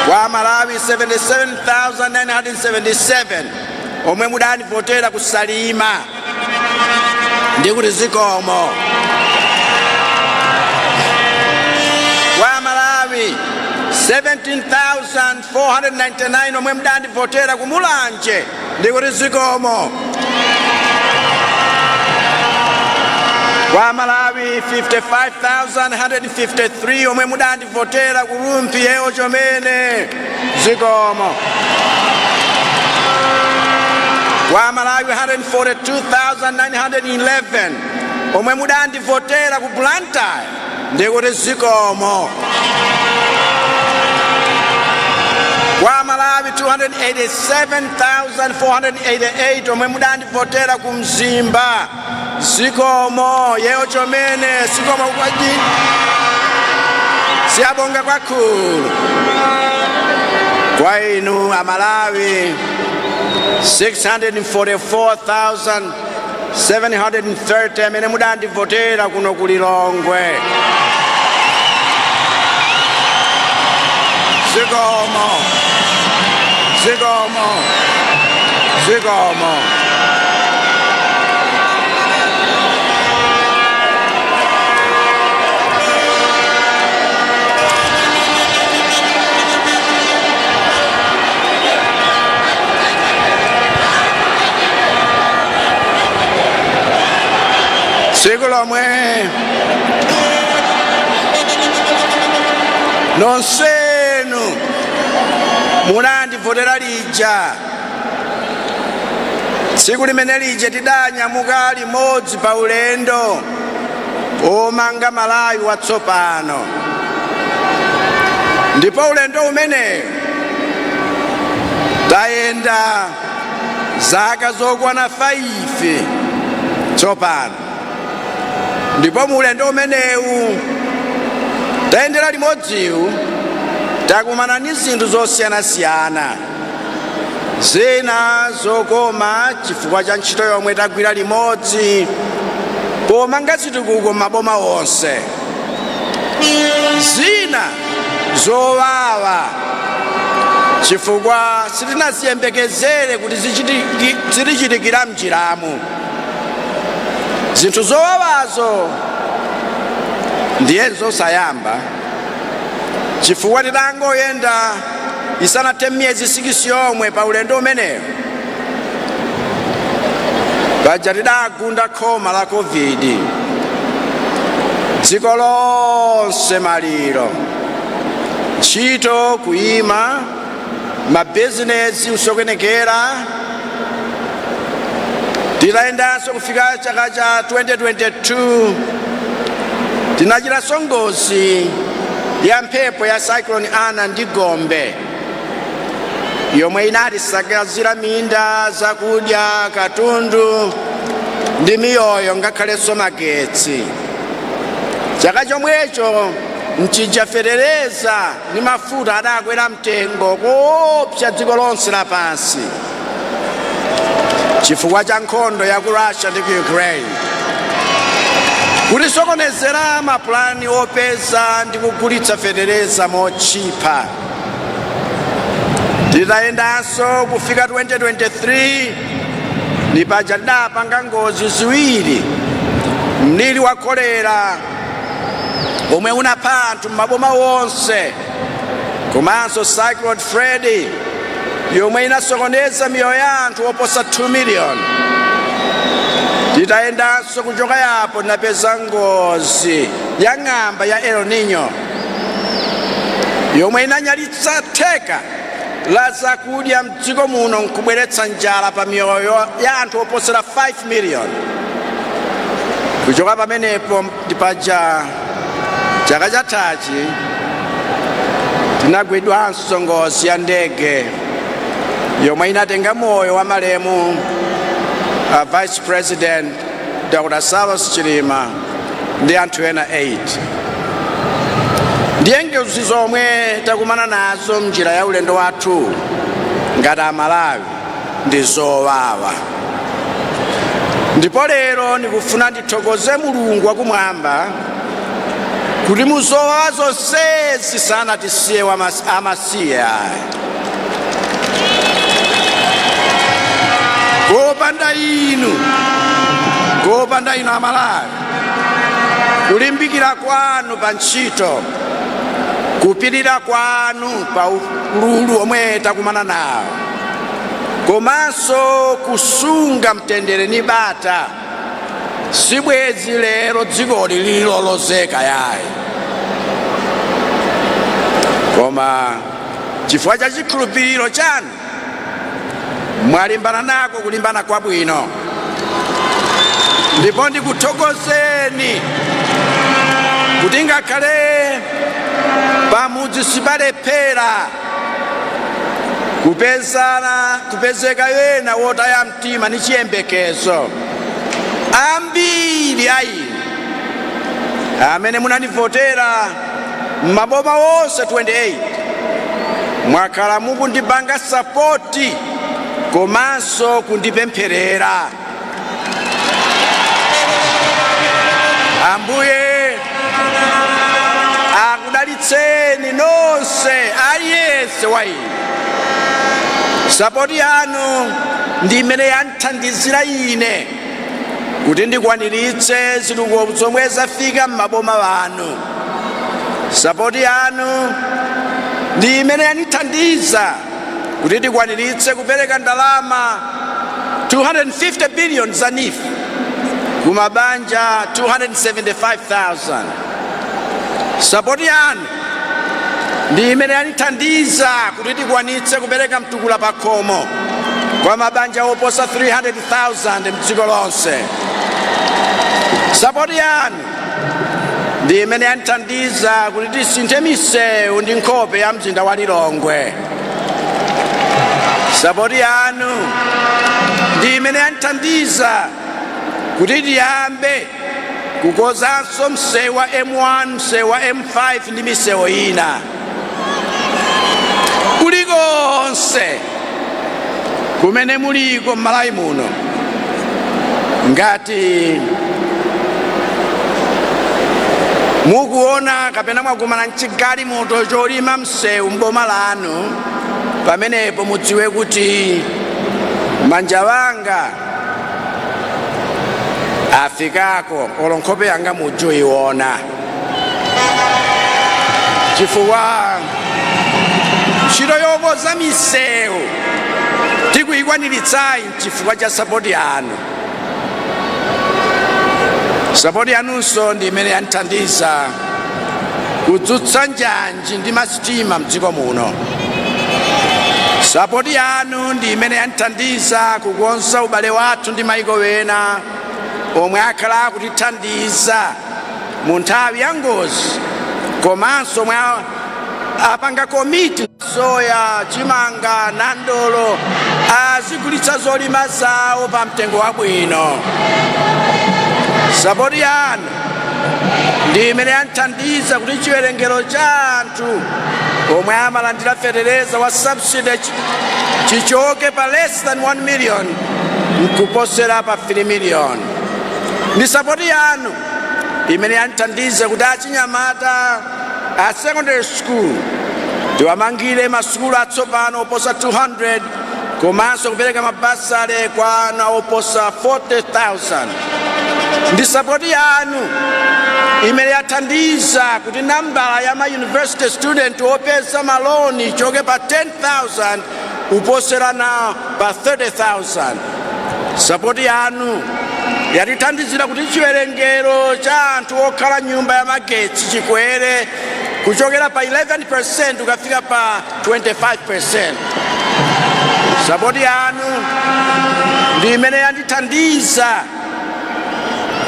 Kwa Malawi 77,977 omwe mudandivotera ku Salima, ndikuti zikomo. Kwa Malawi 17,499 omwe mudandivotera ku Mulanje, ndikuti zikomo. Kwa Malawi 55,153 omwe mudandivotera ku Rumphi, yewo chomene, zikomo. Kwa Malawi 142,911 omwe mudandivotera ku Blantyre, ndikuti zikomo. Kwa Malawi 287,488 omwe mudandivotera ku Mzimba, zikomo. Yewo chomene, zikomo kwaji, siyabonga kwakhulu. Kwa inu Amalawi 644,730 amene mudandivotera kuno ku Lilongwe, Zikomo, zikomo, zikomo. Tsiku lomwe nonsenu munandivotera lija, tsiku limene lija tidanyamuka limodzi pa ulendo omanga Malawi watsopano. Ndipo ulendo umenewu tayenda zaka zokwana 5 tsopano. Ndipo mu ulendo umenewu tayendera limodziwu, takumana ndi zinthu zosiyanasiyana, zina zokoma chifukwa cha ntchito yomwe tagwira limodzi pomanga zitukuko m'maboma onse, zina zowawa chifukwa sitinaziyembekezere kuti zitichitikira mnjiramu. Zinthu zowawazo ndiye zosayamba, chifukwa titangoyenda isanathe miyezi 6 yomwe pa ulendo umenewo paja tidagunda khoma la COVID, dziko lonse maliro, ntchito kuyima, mabizinesi kusokonekera. Titayendanso kufika chaka cha 2022, tinachitanso ngozi ya mphepo ya Cyclone Ana ndi Gombe, yomwe inatisakazira minda, zakudya, katundu ndi miyoyo, ngakhalenso magetsi. Chaka chomwecho mchija fetereza ndi mafuta adakwera mtengo koopsa dziko lonse lapansi chifukwa cha nkhondo ya ku Russia ndi ku Ukraine, kutisokonezera mapulani opeza ndi kugulitsa fetereza motchipa. Titayendanso kufika 2023, ndi paja tidapanga ngozi ziwiri: mliri wa kolera omwe unapha anthu m'maboma wonse, komanso Cyclone Freddy yomwe inasokoneza miyoyo ya anthu oposa 2 million. Titayendanso kuchoka yapo, tinapeza ngozi ya ng'amba ya El Nino yomwe inanyalitsa theka la zakudya mdziko muno nkubweretsa njala pa miyoyo ya anthu oposera 5 million. Kuchoka pamenepo, ndipaja chaka chathachi tinagwidwanso ngozi ya ndege yomwe inatenga moyo wa malemu Vice President Dr. Saulos Chilima ndi anthu ena 8. Ndiye ngozi zomwe takumana nazo mnjira ya ulendo wathu ngati Amalawi ndi zowawa. Ndipo lero ndikufuna ndithokoze Mulungu wakumwamba kuti muzowawa zonsezi sanatisiye amasiye ayi. Kopanda inu, kopanda inu Amalawi, kulimbikira kwanu pa ntchito, kupirira kwanu pa ululu omwe takumana nawo, komanso kusunga mtendere ni bata, sibwezi lero dzikoli lilolozeka yayi. Koma chifukwa cha chikhulupiriro chanu, mwalimbana nako kulimbana kwabwino, ndipo ndikuthokozeni kuti ngakhale pamudzi sipalephera kupezana kupezeka wena wotaya mtima ni chiyembekezo, ambiri a inu amene munandivotera m'maboma wonse 28 mwakhala mukundipanga support komanso kundipempherera. Ambuye akudalitseni. Akudalitseni nonse, aliyense wa inu. Sapoti yanu ndi imene yandithandizira ine kuti ndikwaniritse zitukuko zomwe zafika m'maboma wanu. Sapoti yanu ndi imene yandithandiza kuti tikwaniritse kupereka ndalama 250 billion za NEEF kumabanja 275,000. Sapoti yanu ndi imene yandithandiza kuti tikwanitse kupereka mtukula pakhomo kwa mabanja oposa 300,000 mdziko lonse. Sapoti yanu ndi imene yandithandiza kuti tisinthe misewu ndi nkhope ya mzinda wa Lilongwe. Sapoti yanu ndi imene yandithandiza kuti tiyambe kukonzanso msewu wa M1, msewu wa M5 ndi misewu ina. Kulikonse kumene muliko m'Malawi muno, ngati mukuona kapena mwakumana mchigalimoto cholima msewu m'boma lanu, pamenepo mudziwe kuti manja wanga afikako, olo nkhope yanga mujuiona, chifukwa ntchito yokonza misewu tikuyikwaniritsayi chifukwa cha sapoti yanu. Sapoti yanunso ndi imene yandithandiza kudzutsa njanji ndi masitima mdziko muno. Sapoti yanu ndi imene yandithandiza kukonza ubale wathu ndi maiko wena omwe akhala akutithandiza mu nthawi ya ngozi, komanso omwe apanga commit soya, chimanga, nandolo azigulitsa zolima zawo pa mtengo wabwino. Sapoti yanu ndi imene yandithandiza kuti chiwerengero cha anthu omwe amalandira fetereza wa subsidy chichoke pa less than 1 million nkuposera pa 3 million. Ndi sapoti yanu imene yandithandiza kuti achinyamata a secondary school tiwamangire masukulu atsopano oposa 200, komanso kupereka mabursary kwa ana oposa 40,000. Ndi sapoti yanu imene yathandiza kuti nambala ya ma university student opeza maloni ichoke pa 10,000 kuposera na pa 30,000. Sapoti yanu yatithandizira kuti chiwerengero cha anthu okhala nyumba ya magetsi chikwere kuchokera pa 11% kukafika pa 25%. Sapoti yanu ndi imene yandithandiza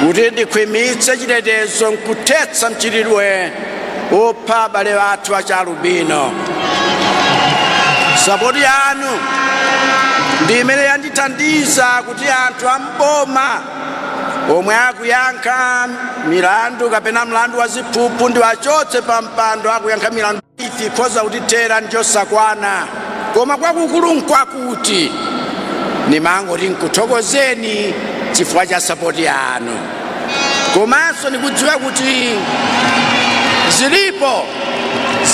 kuti ndikhwimitse chitetezo nkuthetsa mchitidwe wopha abale athu achalubino. Sapoti yanu ndi imene yandithandiza kuti anthu amboma omwe akuyankha milandu kapena mlandu wa ziphuphu ndiwachotse pa mpando. Akuyankha milandu ife ikhoza kutithera njosakwana, koma kwakukulu nkwakuti nimangoti nkuthokozeni chifukwa cha sapoti yanu. Komanso ndikudziwa kuti zilipo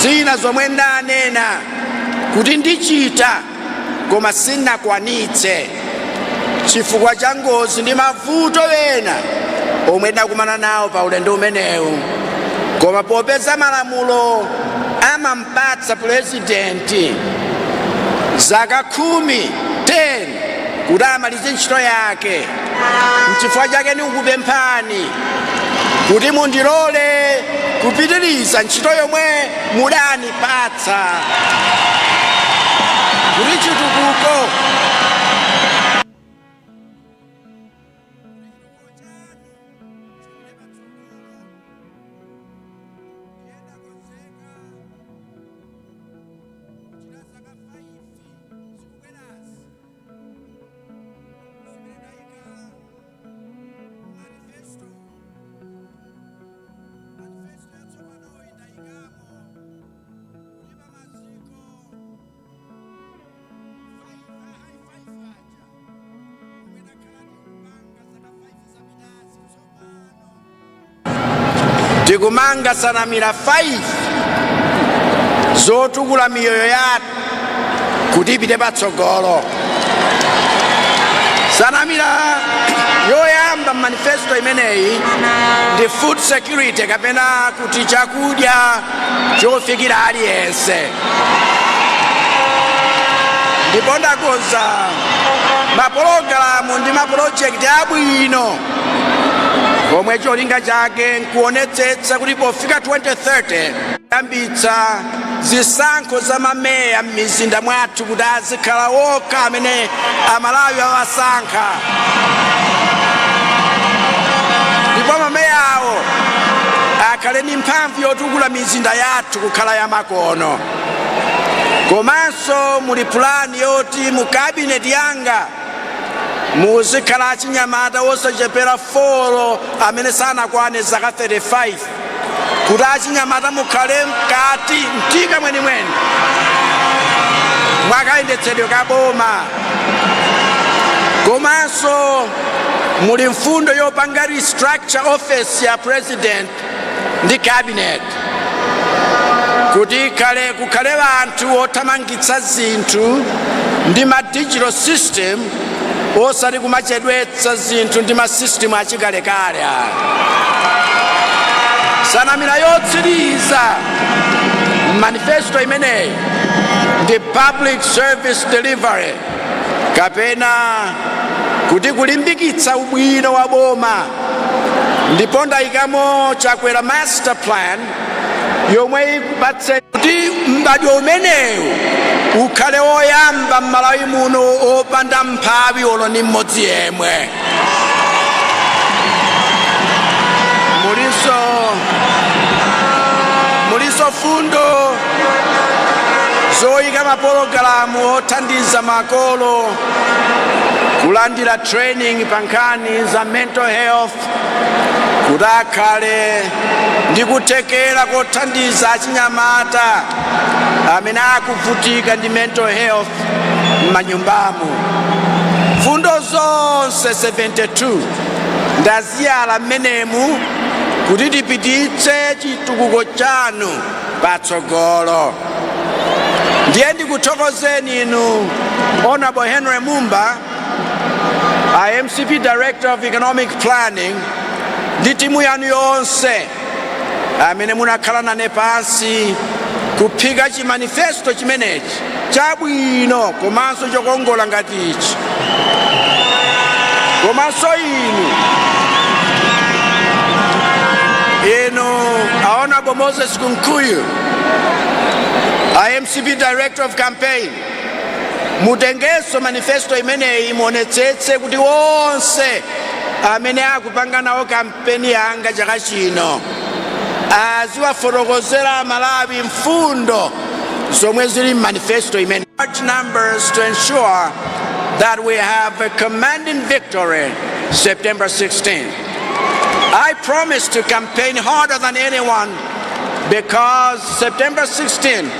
zina zomwe ndanena kuti ndichita koma sindinakwanitse chifukwa cha ngozi ndi mavuto ena omwe ndakumana nawo pa ulendo umenewu. Koma popeza malamulo amampatsa purezidenti zaka 10, 10 kuti amalize ntchito yake, nchifukwa chake ndikukupemphani kuti mundilole kupitiriza ntchito yomwe mudanipatsa kuti chitukuko tikumanga sanamira 5. Zotukula miyoyo yathu kuti ipite patsogolo. Nsanamira yoyamba manifesto imeneyi ndi food security, kapena kuti chakudya chofikira aliyense, ndipo ndakonza mapologalamu ndi mapulojekiti abwino komwe cholinga chake nkuonetsetsa kuti pofika 2030 yambitsa zisankho za mameya m'mizinda mwathu kuti azikhala wokha amene Amalawi awasankha, ndipo mameya awo akhale ndi mphamvu yotukula mizinda yathu kukhala yamakono. Komanso muli pulani yoti mu kabineti yanga muzikhala achinyamata osachepera 4 amene sanakwane zaka 35, kuti achinyamata mukhale mkati mtika mwenimweni mwakayendetsedwe ka boma. Komanso muli mfundo yopanga restructure office ya president ndi cabinet kuti ikhale kukhale anthu othamangitsa zinthu ndi ma digital system, osati kumachedwetsa zinthu ndi ma system achikalekale aya. Nsanamira yotsiriza manifesto imeneyi ndi public service delivery, kapena kuti kulimbikitsa ubwino wa boma, ndipo ndayikamo Chakwera Master Plan yomwe ikupatse kuti m'badwo umenewu ukhale woyamba m'Malawi muno opanda mphawi olo ni mmodzi yemwe. Mulinso fundo zoyika mapologalamu othandiza makolo kulandira training pa nkhani za mental health, kuti akhale ndi kuthekera kothandiza achinyamata amene akuvutika ndi mental health m'manyumbamu. Fundo zonse 72 ndaziyala mmenemu kuti tipititse chitukuko chanu patsogolo. Ndiye ndikuthokozeni inu, Honorable Henry Mumba, a MCP Director of Economic Planning, ndi timu yanu yonse amene munakhala nane pansi kuphika chimanifesto chimenechi chabwino komanso chokongola ngati ichi. Komanso inu a Honorable Moses Kunkuyu, a MCP Director of Campaign, mutengenso manifesto imeneyi, muonetsetse kuti onse amene akupanga nawo kampeni yanga chaka chino aziwafotokozera Malawi mfundo zomwe zili manifesto imene. Large numbers to ensure that we have a commanding victory September 16. I promise to campaign harder than anyone because September 16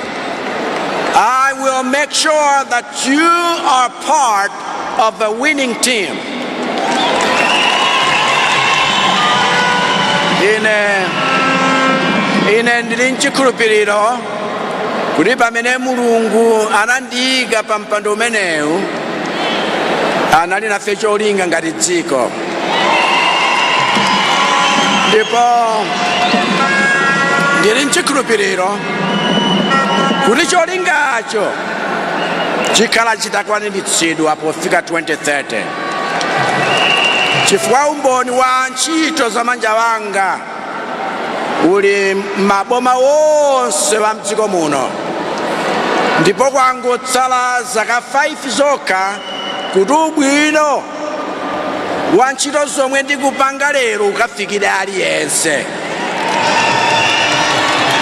I will make sure that you are part of the winning team. Ine ndili nchikhulupiriro kuti pamene Mulungu anandiyika pa mpando umenewu, anali nafe cholinga ngati dziko, ndipo ndili nchikhulupiriro kuti cholingacho chikhala chitakwaniritsidwa pofika 2030, chifukwa umboni wa ntchito za manja wanga uli maboma wonse wa mdziko muno, ndipo kwangotsala zaka 5 zokha kuti ubwino wa ntchito zomwe ndikupanga lero ukafikire aliyense.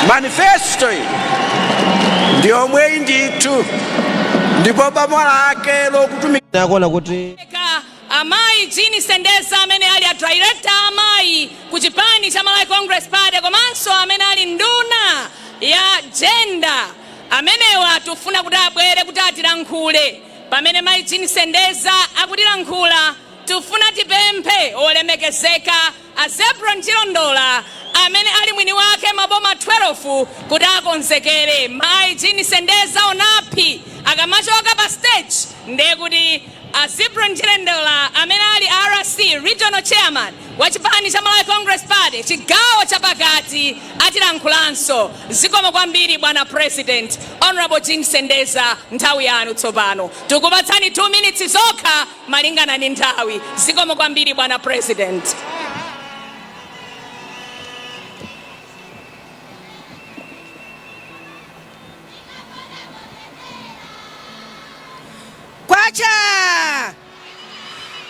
Manifesto iyi ndi yomweyi ndithu, ndipo boma lake lokutumikira Akuona kuti Ka amayi Jean Sendeza, amene ali a director amayi ku chipani cha Malawi Congress Party, komanso amene ali nduna ya gender, amenewa tifuna kuti abwere kuti atilankhule. Pamene mayi Jean Sendeza akutilankhula, tifuna tipemphe olemekezeka a Zebron Chilondola, amene ali mwini wake maboma 12. 12 kuti akonzekere. Mayi Jean Sendeza Unaphi akamachoka pa stage, ndiye kuti a Cyprian Chilondola amene ali RC, Regional Chairman wa chipani cha Malawi Congress Party chigawo chapakati, atilankhulanso. Zikomo kwambiri, bwana President. Honorable Jean Sendeza, nthawi yanu tsopano. Tikupatsani 2 minutes zokha malingana ndi nthawi. Zikomo kwambiri, bwana President. Kwacha!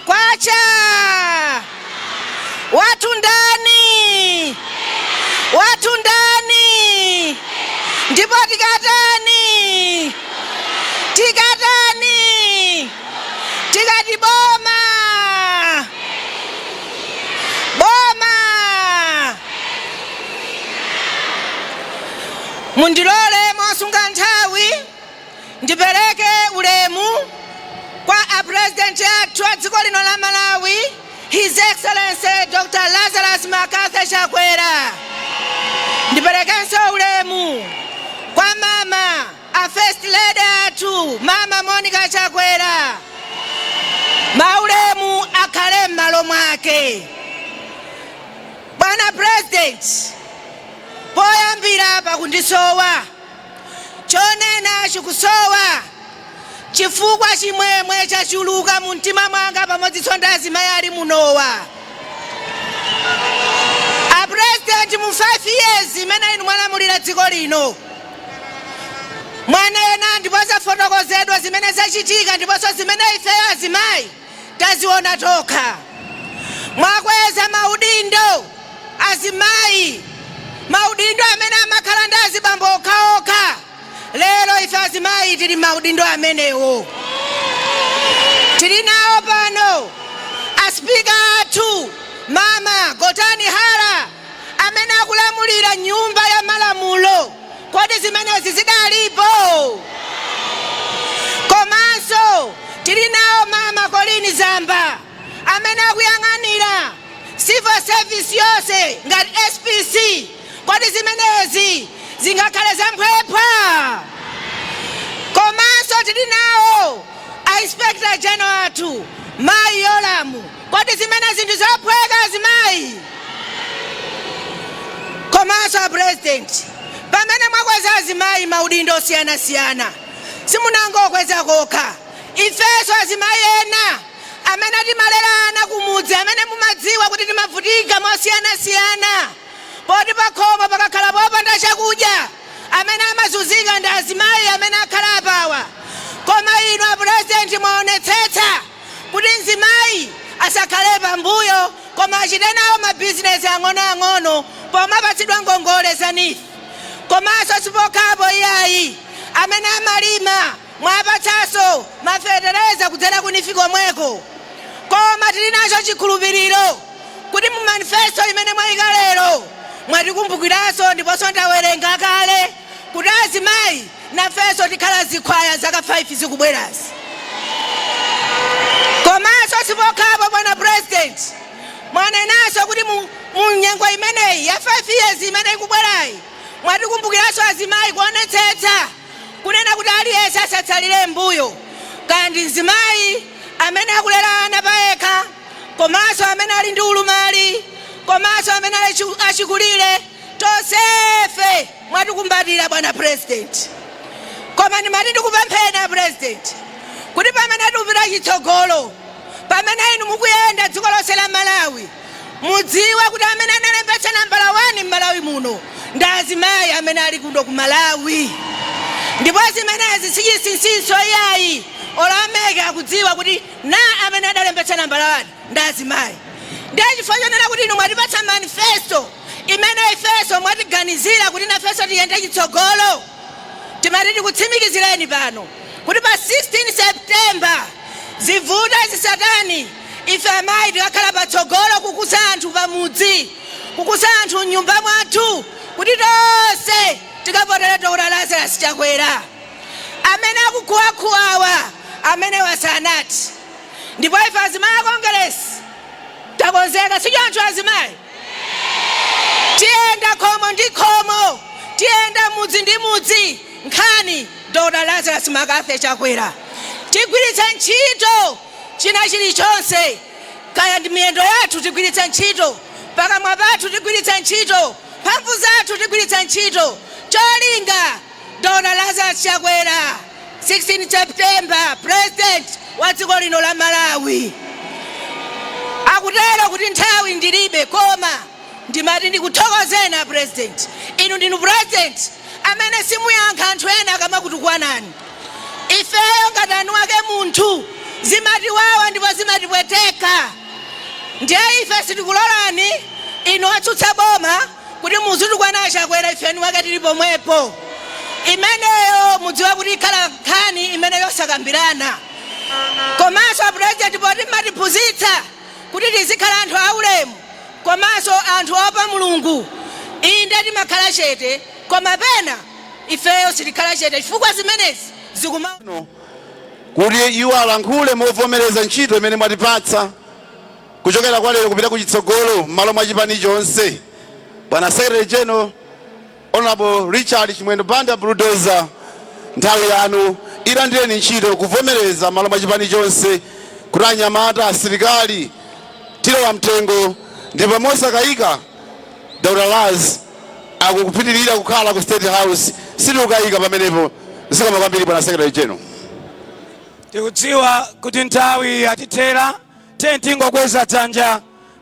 Kwacha! Watu ndani? Watu ndani? Ndipo tikatani? Tikatani? Tikati boma! Boma! Mundilole mosunga nthawi ndipereke ulemu kwa a President athu a dziko lino la Malawi, His Excellency Dr. Lazarus McCarthy Chakwera. Ndiperekenso ulemu kwa mama a First Lady athu, Mama Monica Chakwera. Maulemu akhale m'malo mwake. Bwana President, poyambira pakundisowa, chonena chikusowa, chifukwa chimwemwe chachuluka mu mtima mwanga pamodzinso ndi azimayi ali munowa. A President, mu 5 years imene inu mwalamulira dziko lino, mwanena ndipo zafotokozedwa zimene zachitika ndiponso zimene ifeyo azimayi taziona tokha. Mwakweza maudindo azimayi, maudindo amene amakhala ndi azibambo okhaokha. Lero ife azimayi tili maudindo amenewo. Tili nawo pano aspika athu, Mama Gotani Hara, amene akulamulira Nyumba ya Malamulo. Kodi zimenezi zidalipo? Komanso tili nawo Mama Colleen Zamba amene akuyang'anira civil service yonse ngati SPC. Kodi zimenezi zingakhale zamphwepwa? Komanso tili nawo a Inspector General athu, Mayi Yolamu. Kodi zimenezi ndi zophweka, azimayi? Komanso a President, pamene mwakweza azimayi maudindo osiyanasiyana, simunangokweza kokha ifenso azimayi ena amene timalera ana kumudzi, amene mumadziwa kuti timavutika mosiyanasiyana, poti pakhomo pakakhala popanda chakudya amene amazunzika ndi azimayi amene akhala apawa. Koma inu a President mwaonetsetsa kuti mzimayi asakhale pambuyo, koma achite nawo mabizinesi ang'onoang'ono pomapatsidwa ngongole za NEEF. Komanso sipokhapo iyayi, amene amalima mwapatsanso mafetereza kudzera ku NEEF komweko. Koma tili nacho chikhulupiriro kuti mu manifesto imene mwayika lero mwatikumbukiranso, ndiponso ndawerenga kale kuti azimayi nafenso tikhala zikhwaya zaka 5 zikubwerazi. Komanso sipokhapo, bwana President, mwanenanso kuti mu nyengo imeneyi ya 5 years imene ikubwerayi mwatikumbukiranso azimayi kuonetsetsa kunena kuti aliyense asatsalire mbuyo, kandi mzimayi amene akulera ana payekha, komanso amene ali ndi ulumali, komanso amene ali achikulire, tonsefe mwatikumbatira, bwana President. Koma ndimati ndikupempheni, a President, kuti pamene tikupita chitsogolo, pamene inu mukuyenda dziko lonse la Malawi, mudziwe kuti amene analembetsa nambala 1 m'Malawi muno ndi azimayi amene ali kuno ku Malawi. Ndipo zimenezi sichinsinsinso iyayi, olo a MEC akudziwa kuti na amene adalembetsa nambala 1 ndi azimayi. Ndiye chifukwa chonena kuti inu mwatipatsa manifesto imene ifenso mwatiganizira kuti nafenso tiyende chitsogolo, timati tikutsimikizireni pano kuti pa 16 September, zivuta zisatani, ife amayi tikakhala patsogolo kukuza anthu pamudzi, kukuza anthu mnyumba mwathu, kuti tonse tikavotere Dr. Lazarus Chakwera. Amene akukhuwakhuwawa amene wasanati, ndipo ife azimayi a Kongeresi takonzeka, sichoncho azimayi? Tiyenda khomo ndi khomo. mudzi ndi mudzi, nkhani Dr Lazarus McCarthy Chakwera. Tigwiritsa ntchito china chilichonse, kaya ndi miyendo yathu tigwiritsa ntchito, pakamwa pathu tigwiritsa ntchito, mphamvu zathu tigwiritsa ntchito, cholinga Dr Lazarus Chakwera 16 September president wa dziko lino la Malawi. Akutero kuti nthawi ndilibe, koma ndimati ndikuthokozeni president. Inu ndinu president amene simuyankha anthu ena akamakutukwanani. Ifeyo ngati anu ake munthu zimatiwawa ndipo zimatipweteka. Ndiye ife sitikulolani inu atsutsa boma kuti muzitukwana aChakwera, ife anu ake tili pomwepo. Imeneyo mudziwe kuti ikhala nkhani imene yosakambirana. Komanso president, poti mmatiphunzitsa kuti tizikhala anthu aulemu komanso anthu opa Mulungu, inde timakhala chete, koma pena ifeyo sitikhala chete chifukwa zimenezi zikuma kuti iwo alankhule movomereza ntchito imene mwatipatsa kuchokera kwa lero kupita kuchitsogolo m'malo mwa chipani chonse. Bwana Secretary General, Honorable Richard Chimwendo Banda Bulldozer, nthawi yanu, ilandireni ntchito kuvomereza m'malo mwa chipani chonse kuti anyamata asilikali tilowa mtengo, ndipo mosakayika Dr Laz akukupitirira kukhala ku State House, sitikukayika pamenepo. Zikomo kwambiri, bwana Secretary General. Tikudziwa kuti nthawi yatithera. Tiye tingokweza dzanja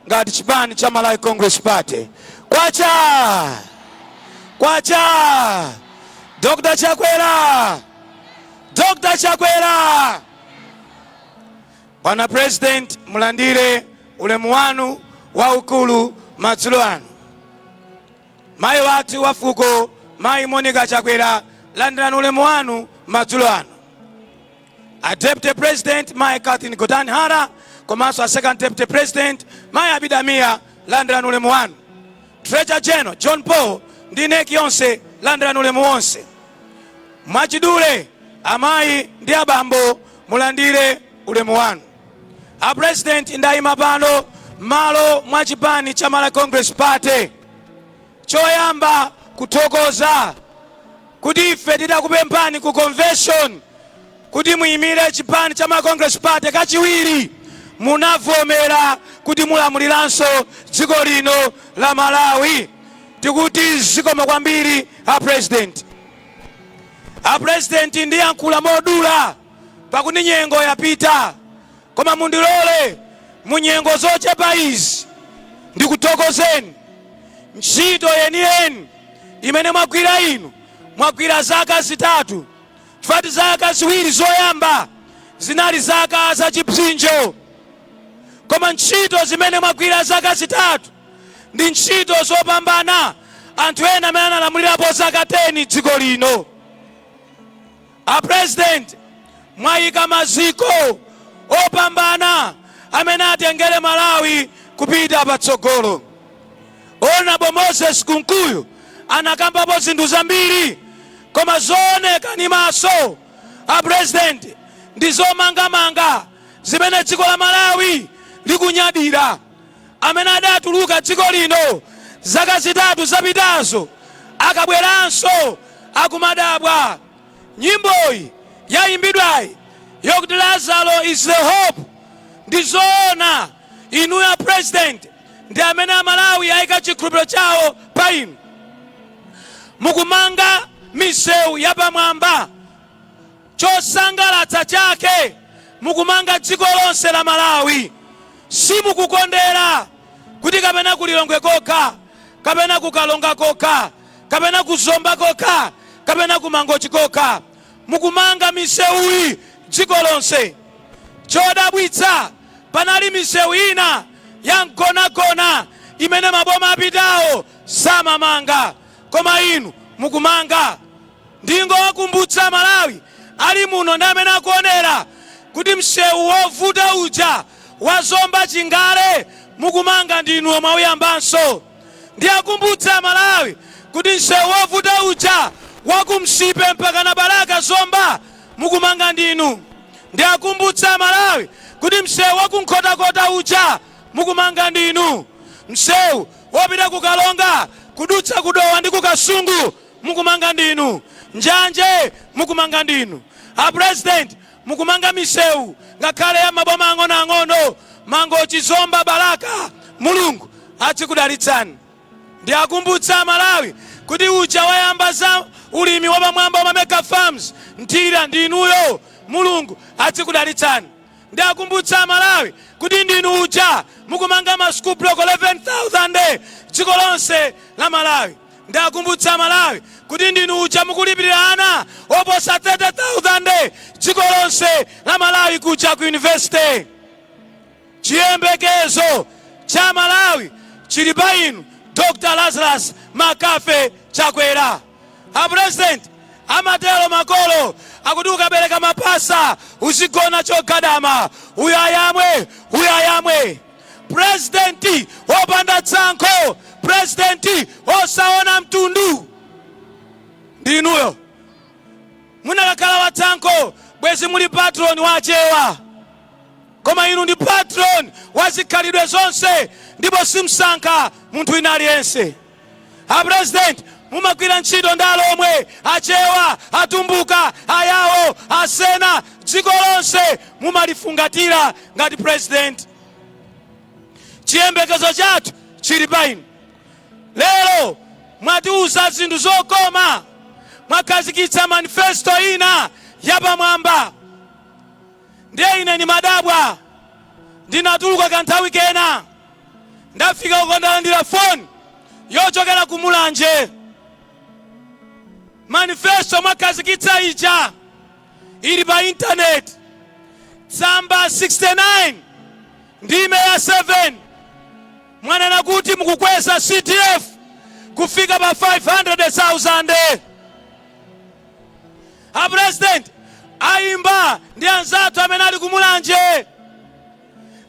ngati chipani cha Malawi Congress Party. Kwacha kwacha! Dr Chakwera, Dr Chakwera! Bwana President, mulandire ulemu wanu waukulu madzulo ano. Mayi wathu wa fuko, Mayi Monica Chakwera, landirani ulemu wanu madzulo ano. A Deputy President, Mayi Catherine Gotani Hara, komanso a Second Deputy President, Mayi Abida Mia, landirani ulemu wanu. Treasurer General John Paul ndi NEC yonse, landirani ulemu wonse. Mwachidule, amayi ndi abambo, mulandire ulemu wanu. A President, ndayima pano m'malo mwa chipani cha Malawi Congress Party, choyamba kuthokoza kuti ife tidakupemphani ku convention kuti muyimire chipani cha Malawi Congress Party kachiwiri, munavomera kuti mulamuliranso dziko lino la Malawi. Tikuti zikomo kwambiri, a President. A President, ndiyankhula modula pakuti nyengo yapita, koma mundilole mu nyengo zochepa izi ndikuthokozeni ntchito yeniyeni imene mwagwira. Inu mwagwira zaka 3, chifukwa zaka 2 zoyamba zinali zaka zachipsinjo, koma ntchito zimene mwagwira zaka 3 ndi ntchito zopambana anthu ena amene analamulirapo zaka 10 dziko lino. A President, mwayika maziko opambana amene atengere Malawi kupita patsogolo. Honorable Moses Kunkuyu anakambapo zinthu zambiri, koma zooneka ni maso, a President, ndi zomangamanga zimene dziko la Malawi likunyadira. Amene adatuluka dziko lino zaka 3 zapitazo akabweranso akumadabwa. Nyimboyi yayimbidwayi yokuti "Lazaro is the hope" ndi zoona. Inuyo President ndi amene Amalawi ayika chikhulupiriro chawo pa inu. Mukumanga misewu yapamwamba. Chosangalatsa chake, mukumanga dziko lonse la Malawi. Simukukondera kuti kapena kuLilongwe kokha, kapena kuKalonga kokha, kapena kuZomba kokha, kapena kuMangochi kokha. Mukumanga misewuyi dziko lonse. Chodabwitsa, panali misewu ina ya mgonagona imene maboma apitawo samamanga, koma inu mukumanga. Ndingowakumbutsa Malawi ali muno ndi amene akuonera kuti msewu wovuta uja waZomba Chingale mukumanga ndinu mwauyambanso. Ndiyakumbutsa Malawi kuti msewu wovuta uja wakuMsipe mpaka na Balaka Zomba mukumanga ndinu. Ndiyakumbutsa Malawi kuti msewu wakuNkhotakota uja mukumanga ndinu. Msewu wopita kuKalonga kudutsa kuDowa ndi kuKasungu. Mukumanga ndinu, njanje mukumanga ndinu. A President, mukumanga misewu ngakhale ya maboma ang'onoang'ono, Mangochi, Zomba, Balaka. Mulungu azikudalitsani. Ndiakumbutsa Malawi kuti uja wayamba za ulimi wapamwamba wa mega farms nthira ndinuyo. Mulungu azikudalitsani. Ndiakumbutsa Malawi kuti ndinu uja mukumanga ma school block 11,000 dziko lonse la Malawi. Ndiakumbutsa Malawi kuti ndinu uja mukulipirira ana oposa 30,000 dziko lonse la Malawi kuja ku university. Chiyembekezo cha Malawi chili pa inu, Dr Lazarus Makafe Chakwera. A President, amatero makolo akuti ukabereka mapasa uzigona chogadama, uyo ayamwe, uyo ayamwe. President wopanda tsankho, president osaona mtundu ndinuyo. Munakakhala watsankho bwezi muli patron wachewa, koma inu ndi patron wa zikhalidwe zonse ndipo simsankha munthu wina aliyense. A President, mumagwira ntchito ndi Alomwe, Achewa, Atumbuka, Ayawo, Asena. Dziko lonse mumalifungatira ngati president. Chiyembekezo chathu chili pa inu. Lero mwatiuza zinthu zokoma, mwakhazikitsa manifesto ina yapamwamba. Ndiye ine ni madabwa, ndinatuluka kanthawi kena, ndafika uko, ndalandira foni yochokera ku Mulanje: manifesto mwakhazikitsa ija ili pa intaneti, tsamba 69 ndime ya 7, mwanena kuti mukukweza CDF kufika pa 500,000. A President, ayimba ndi anzathu amene ali kumulanje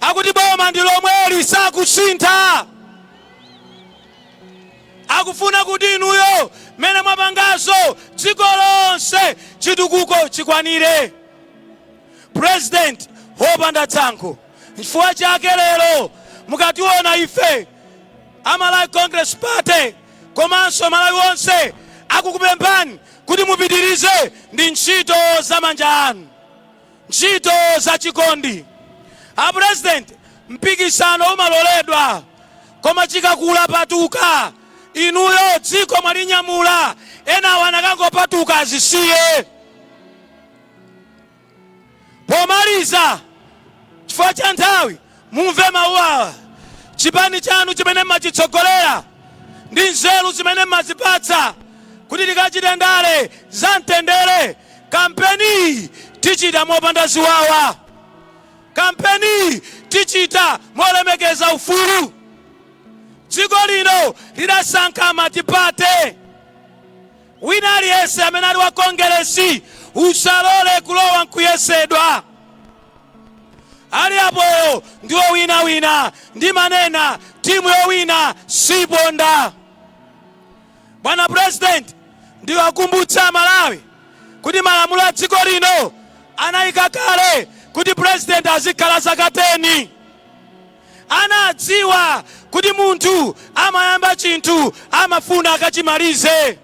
akuti boma ndi lomweli, sakusintha. Akufuna kuti inuyo mmene mwapangazo dziko lonse chitukuko chikwanire. President wopanda tsankho, chifukwa chake lero mukationa ife a Malawi Congress Party komanso Malawi onse akukupemphani kuti mupitirize ndi ntchito za manja anu, ntchito za chikondi. A President, mpikisano umaloledwa, koma chikakula patuka. Inuyo dziko mwalinyamula, enawo anakangopatuka, azisiye. Pomaliza, chifukwa cha nthawi, mumve mawu awa: chipani chanu chimene mmachitsogolera ndi nzeru zimene mmazipatsa kuti tikachite ndale za mtendere, kampeni tichita mopanda ziwawa, kampeni tichita molemekeza ufulu. Dziko lino lidasankha multiparty. Wina aliyense amene ali wa Kongeresi, usalole kulowa nkuyesedwa. Ali apoyo ndiwo winawina. Ndimanena, timu yowina siponda. Bwana President, ndiwakumbutsa Malawi kuti malamulo a dziko lino anayika kale kuti president azikhala zaka 10. Anadziwa kuti munthu amayamba chinthu, amafuna akachimalize.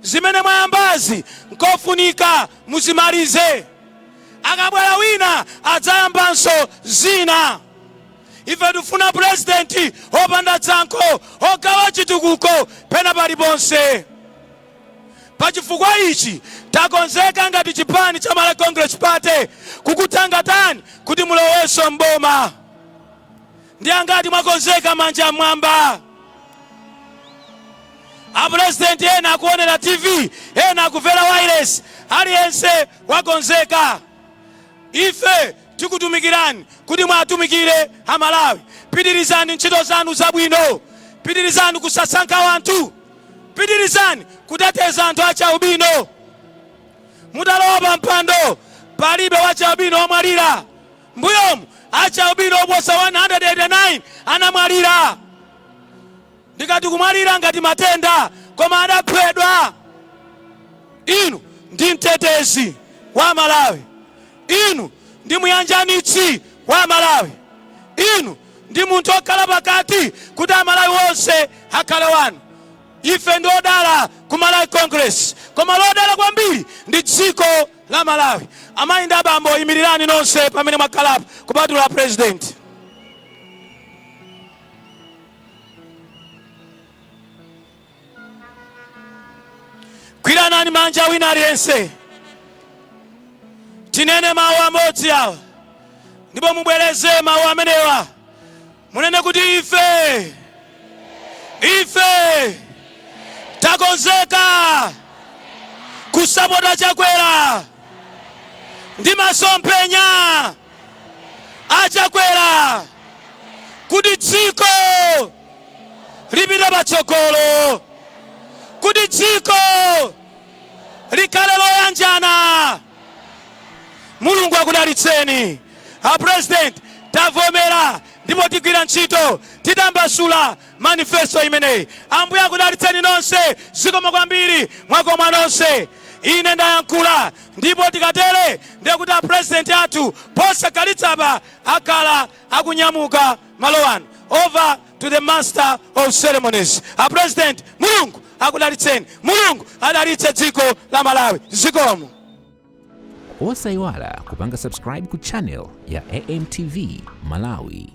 Zimene mwayambazi nkofunika muzimalize. Akabwera wina adzayambanso zina. Ife tifuna president opanda tsankho, ogawa chitukuko pena paliponse. Pachifukwa ichi takonzeka ngati chipani cha Malawi Congress Party kukuthangatani kuti mulowenso mboma. Ndi angati mwakonzeka? Manja mmwamba. A President, ena akuonera TV, ena akumvera wireless, aliyense wakonzeka. Ife tikutumikirani kuti mwatumikire Amalawi. Pitirizani ntchito zanu zabwino, pitirizani kusasankha wanthu, pitirizani kuteteza anthu achaubino. Mutalowa pa mpando palibe wachaubino omwalira. Mbuyomu achaubino oposa 189 anamwalira. Ndikati kumwalira ngati matenda, koma adaphedwa. Inu ndi mtetezi wa Malawi, inu ndi muyanjanitsi wa Malawi, inu ndi munthu okhala pakati kuti Amalawi onse akhale wanu. Ife ndi odala kumakhala. Malawi Congress, koma lodala kwambiri ndi dziko la Malawi. Amayi ndi abambo, imirirani nonse pamene mwakhalapo kupatula President. Gwiranani manja wina aliyense, tinene mawu amodzi awa, ndipo mubwereze mawu amenewa. Munene kuti, "Ife, ife takonzeka kusapota Chakwera ndi masomphenya aChakwera kuti dziko lipite patsogolo, kuti dziko likhale loyanjana." Mulungu akudalitseni. A President, tavomera ndipo tigwira ntchito titambasula manifesto imeneyi. Ambuye akudalitseni nonse. Zikomo kwambiri, mwakoma nonse. Ine ndayankhula, ndipo tikatere ndiye kuti a President athu posakhalitsa akhala akunyamuka malo ano. Over to the master of ceremonies. A President, Mulungu akudalitseni, Mulungu adalitse dziko la Malawi. Zikomo. Osayiwala kupanga subscribe ku channel ya AMTV Malawi.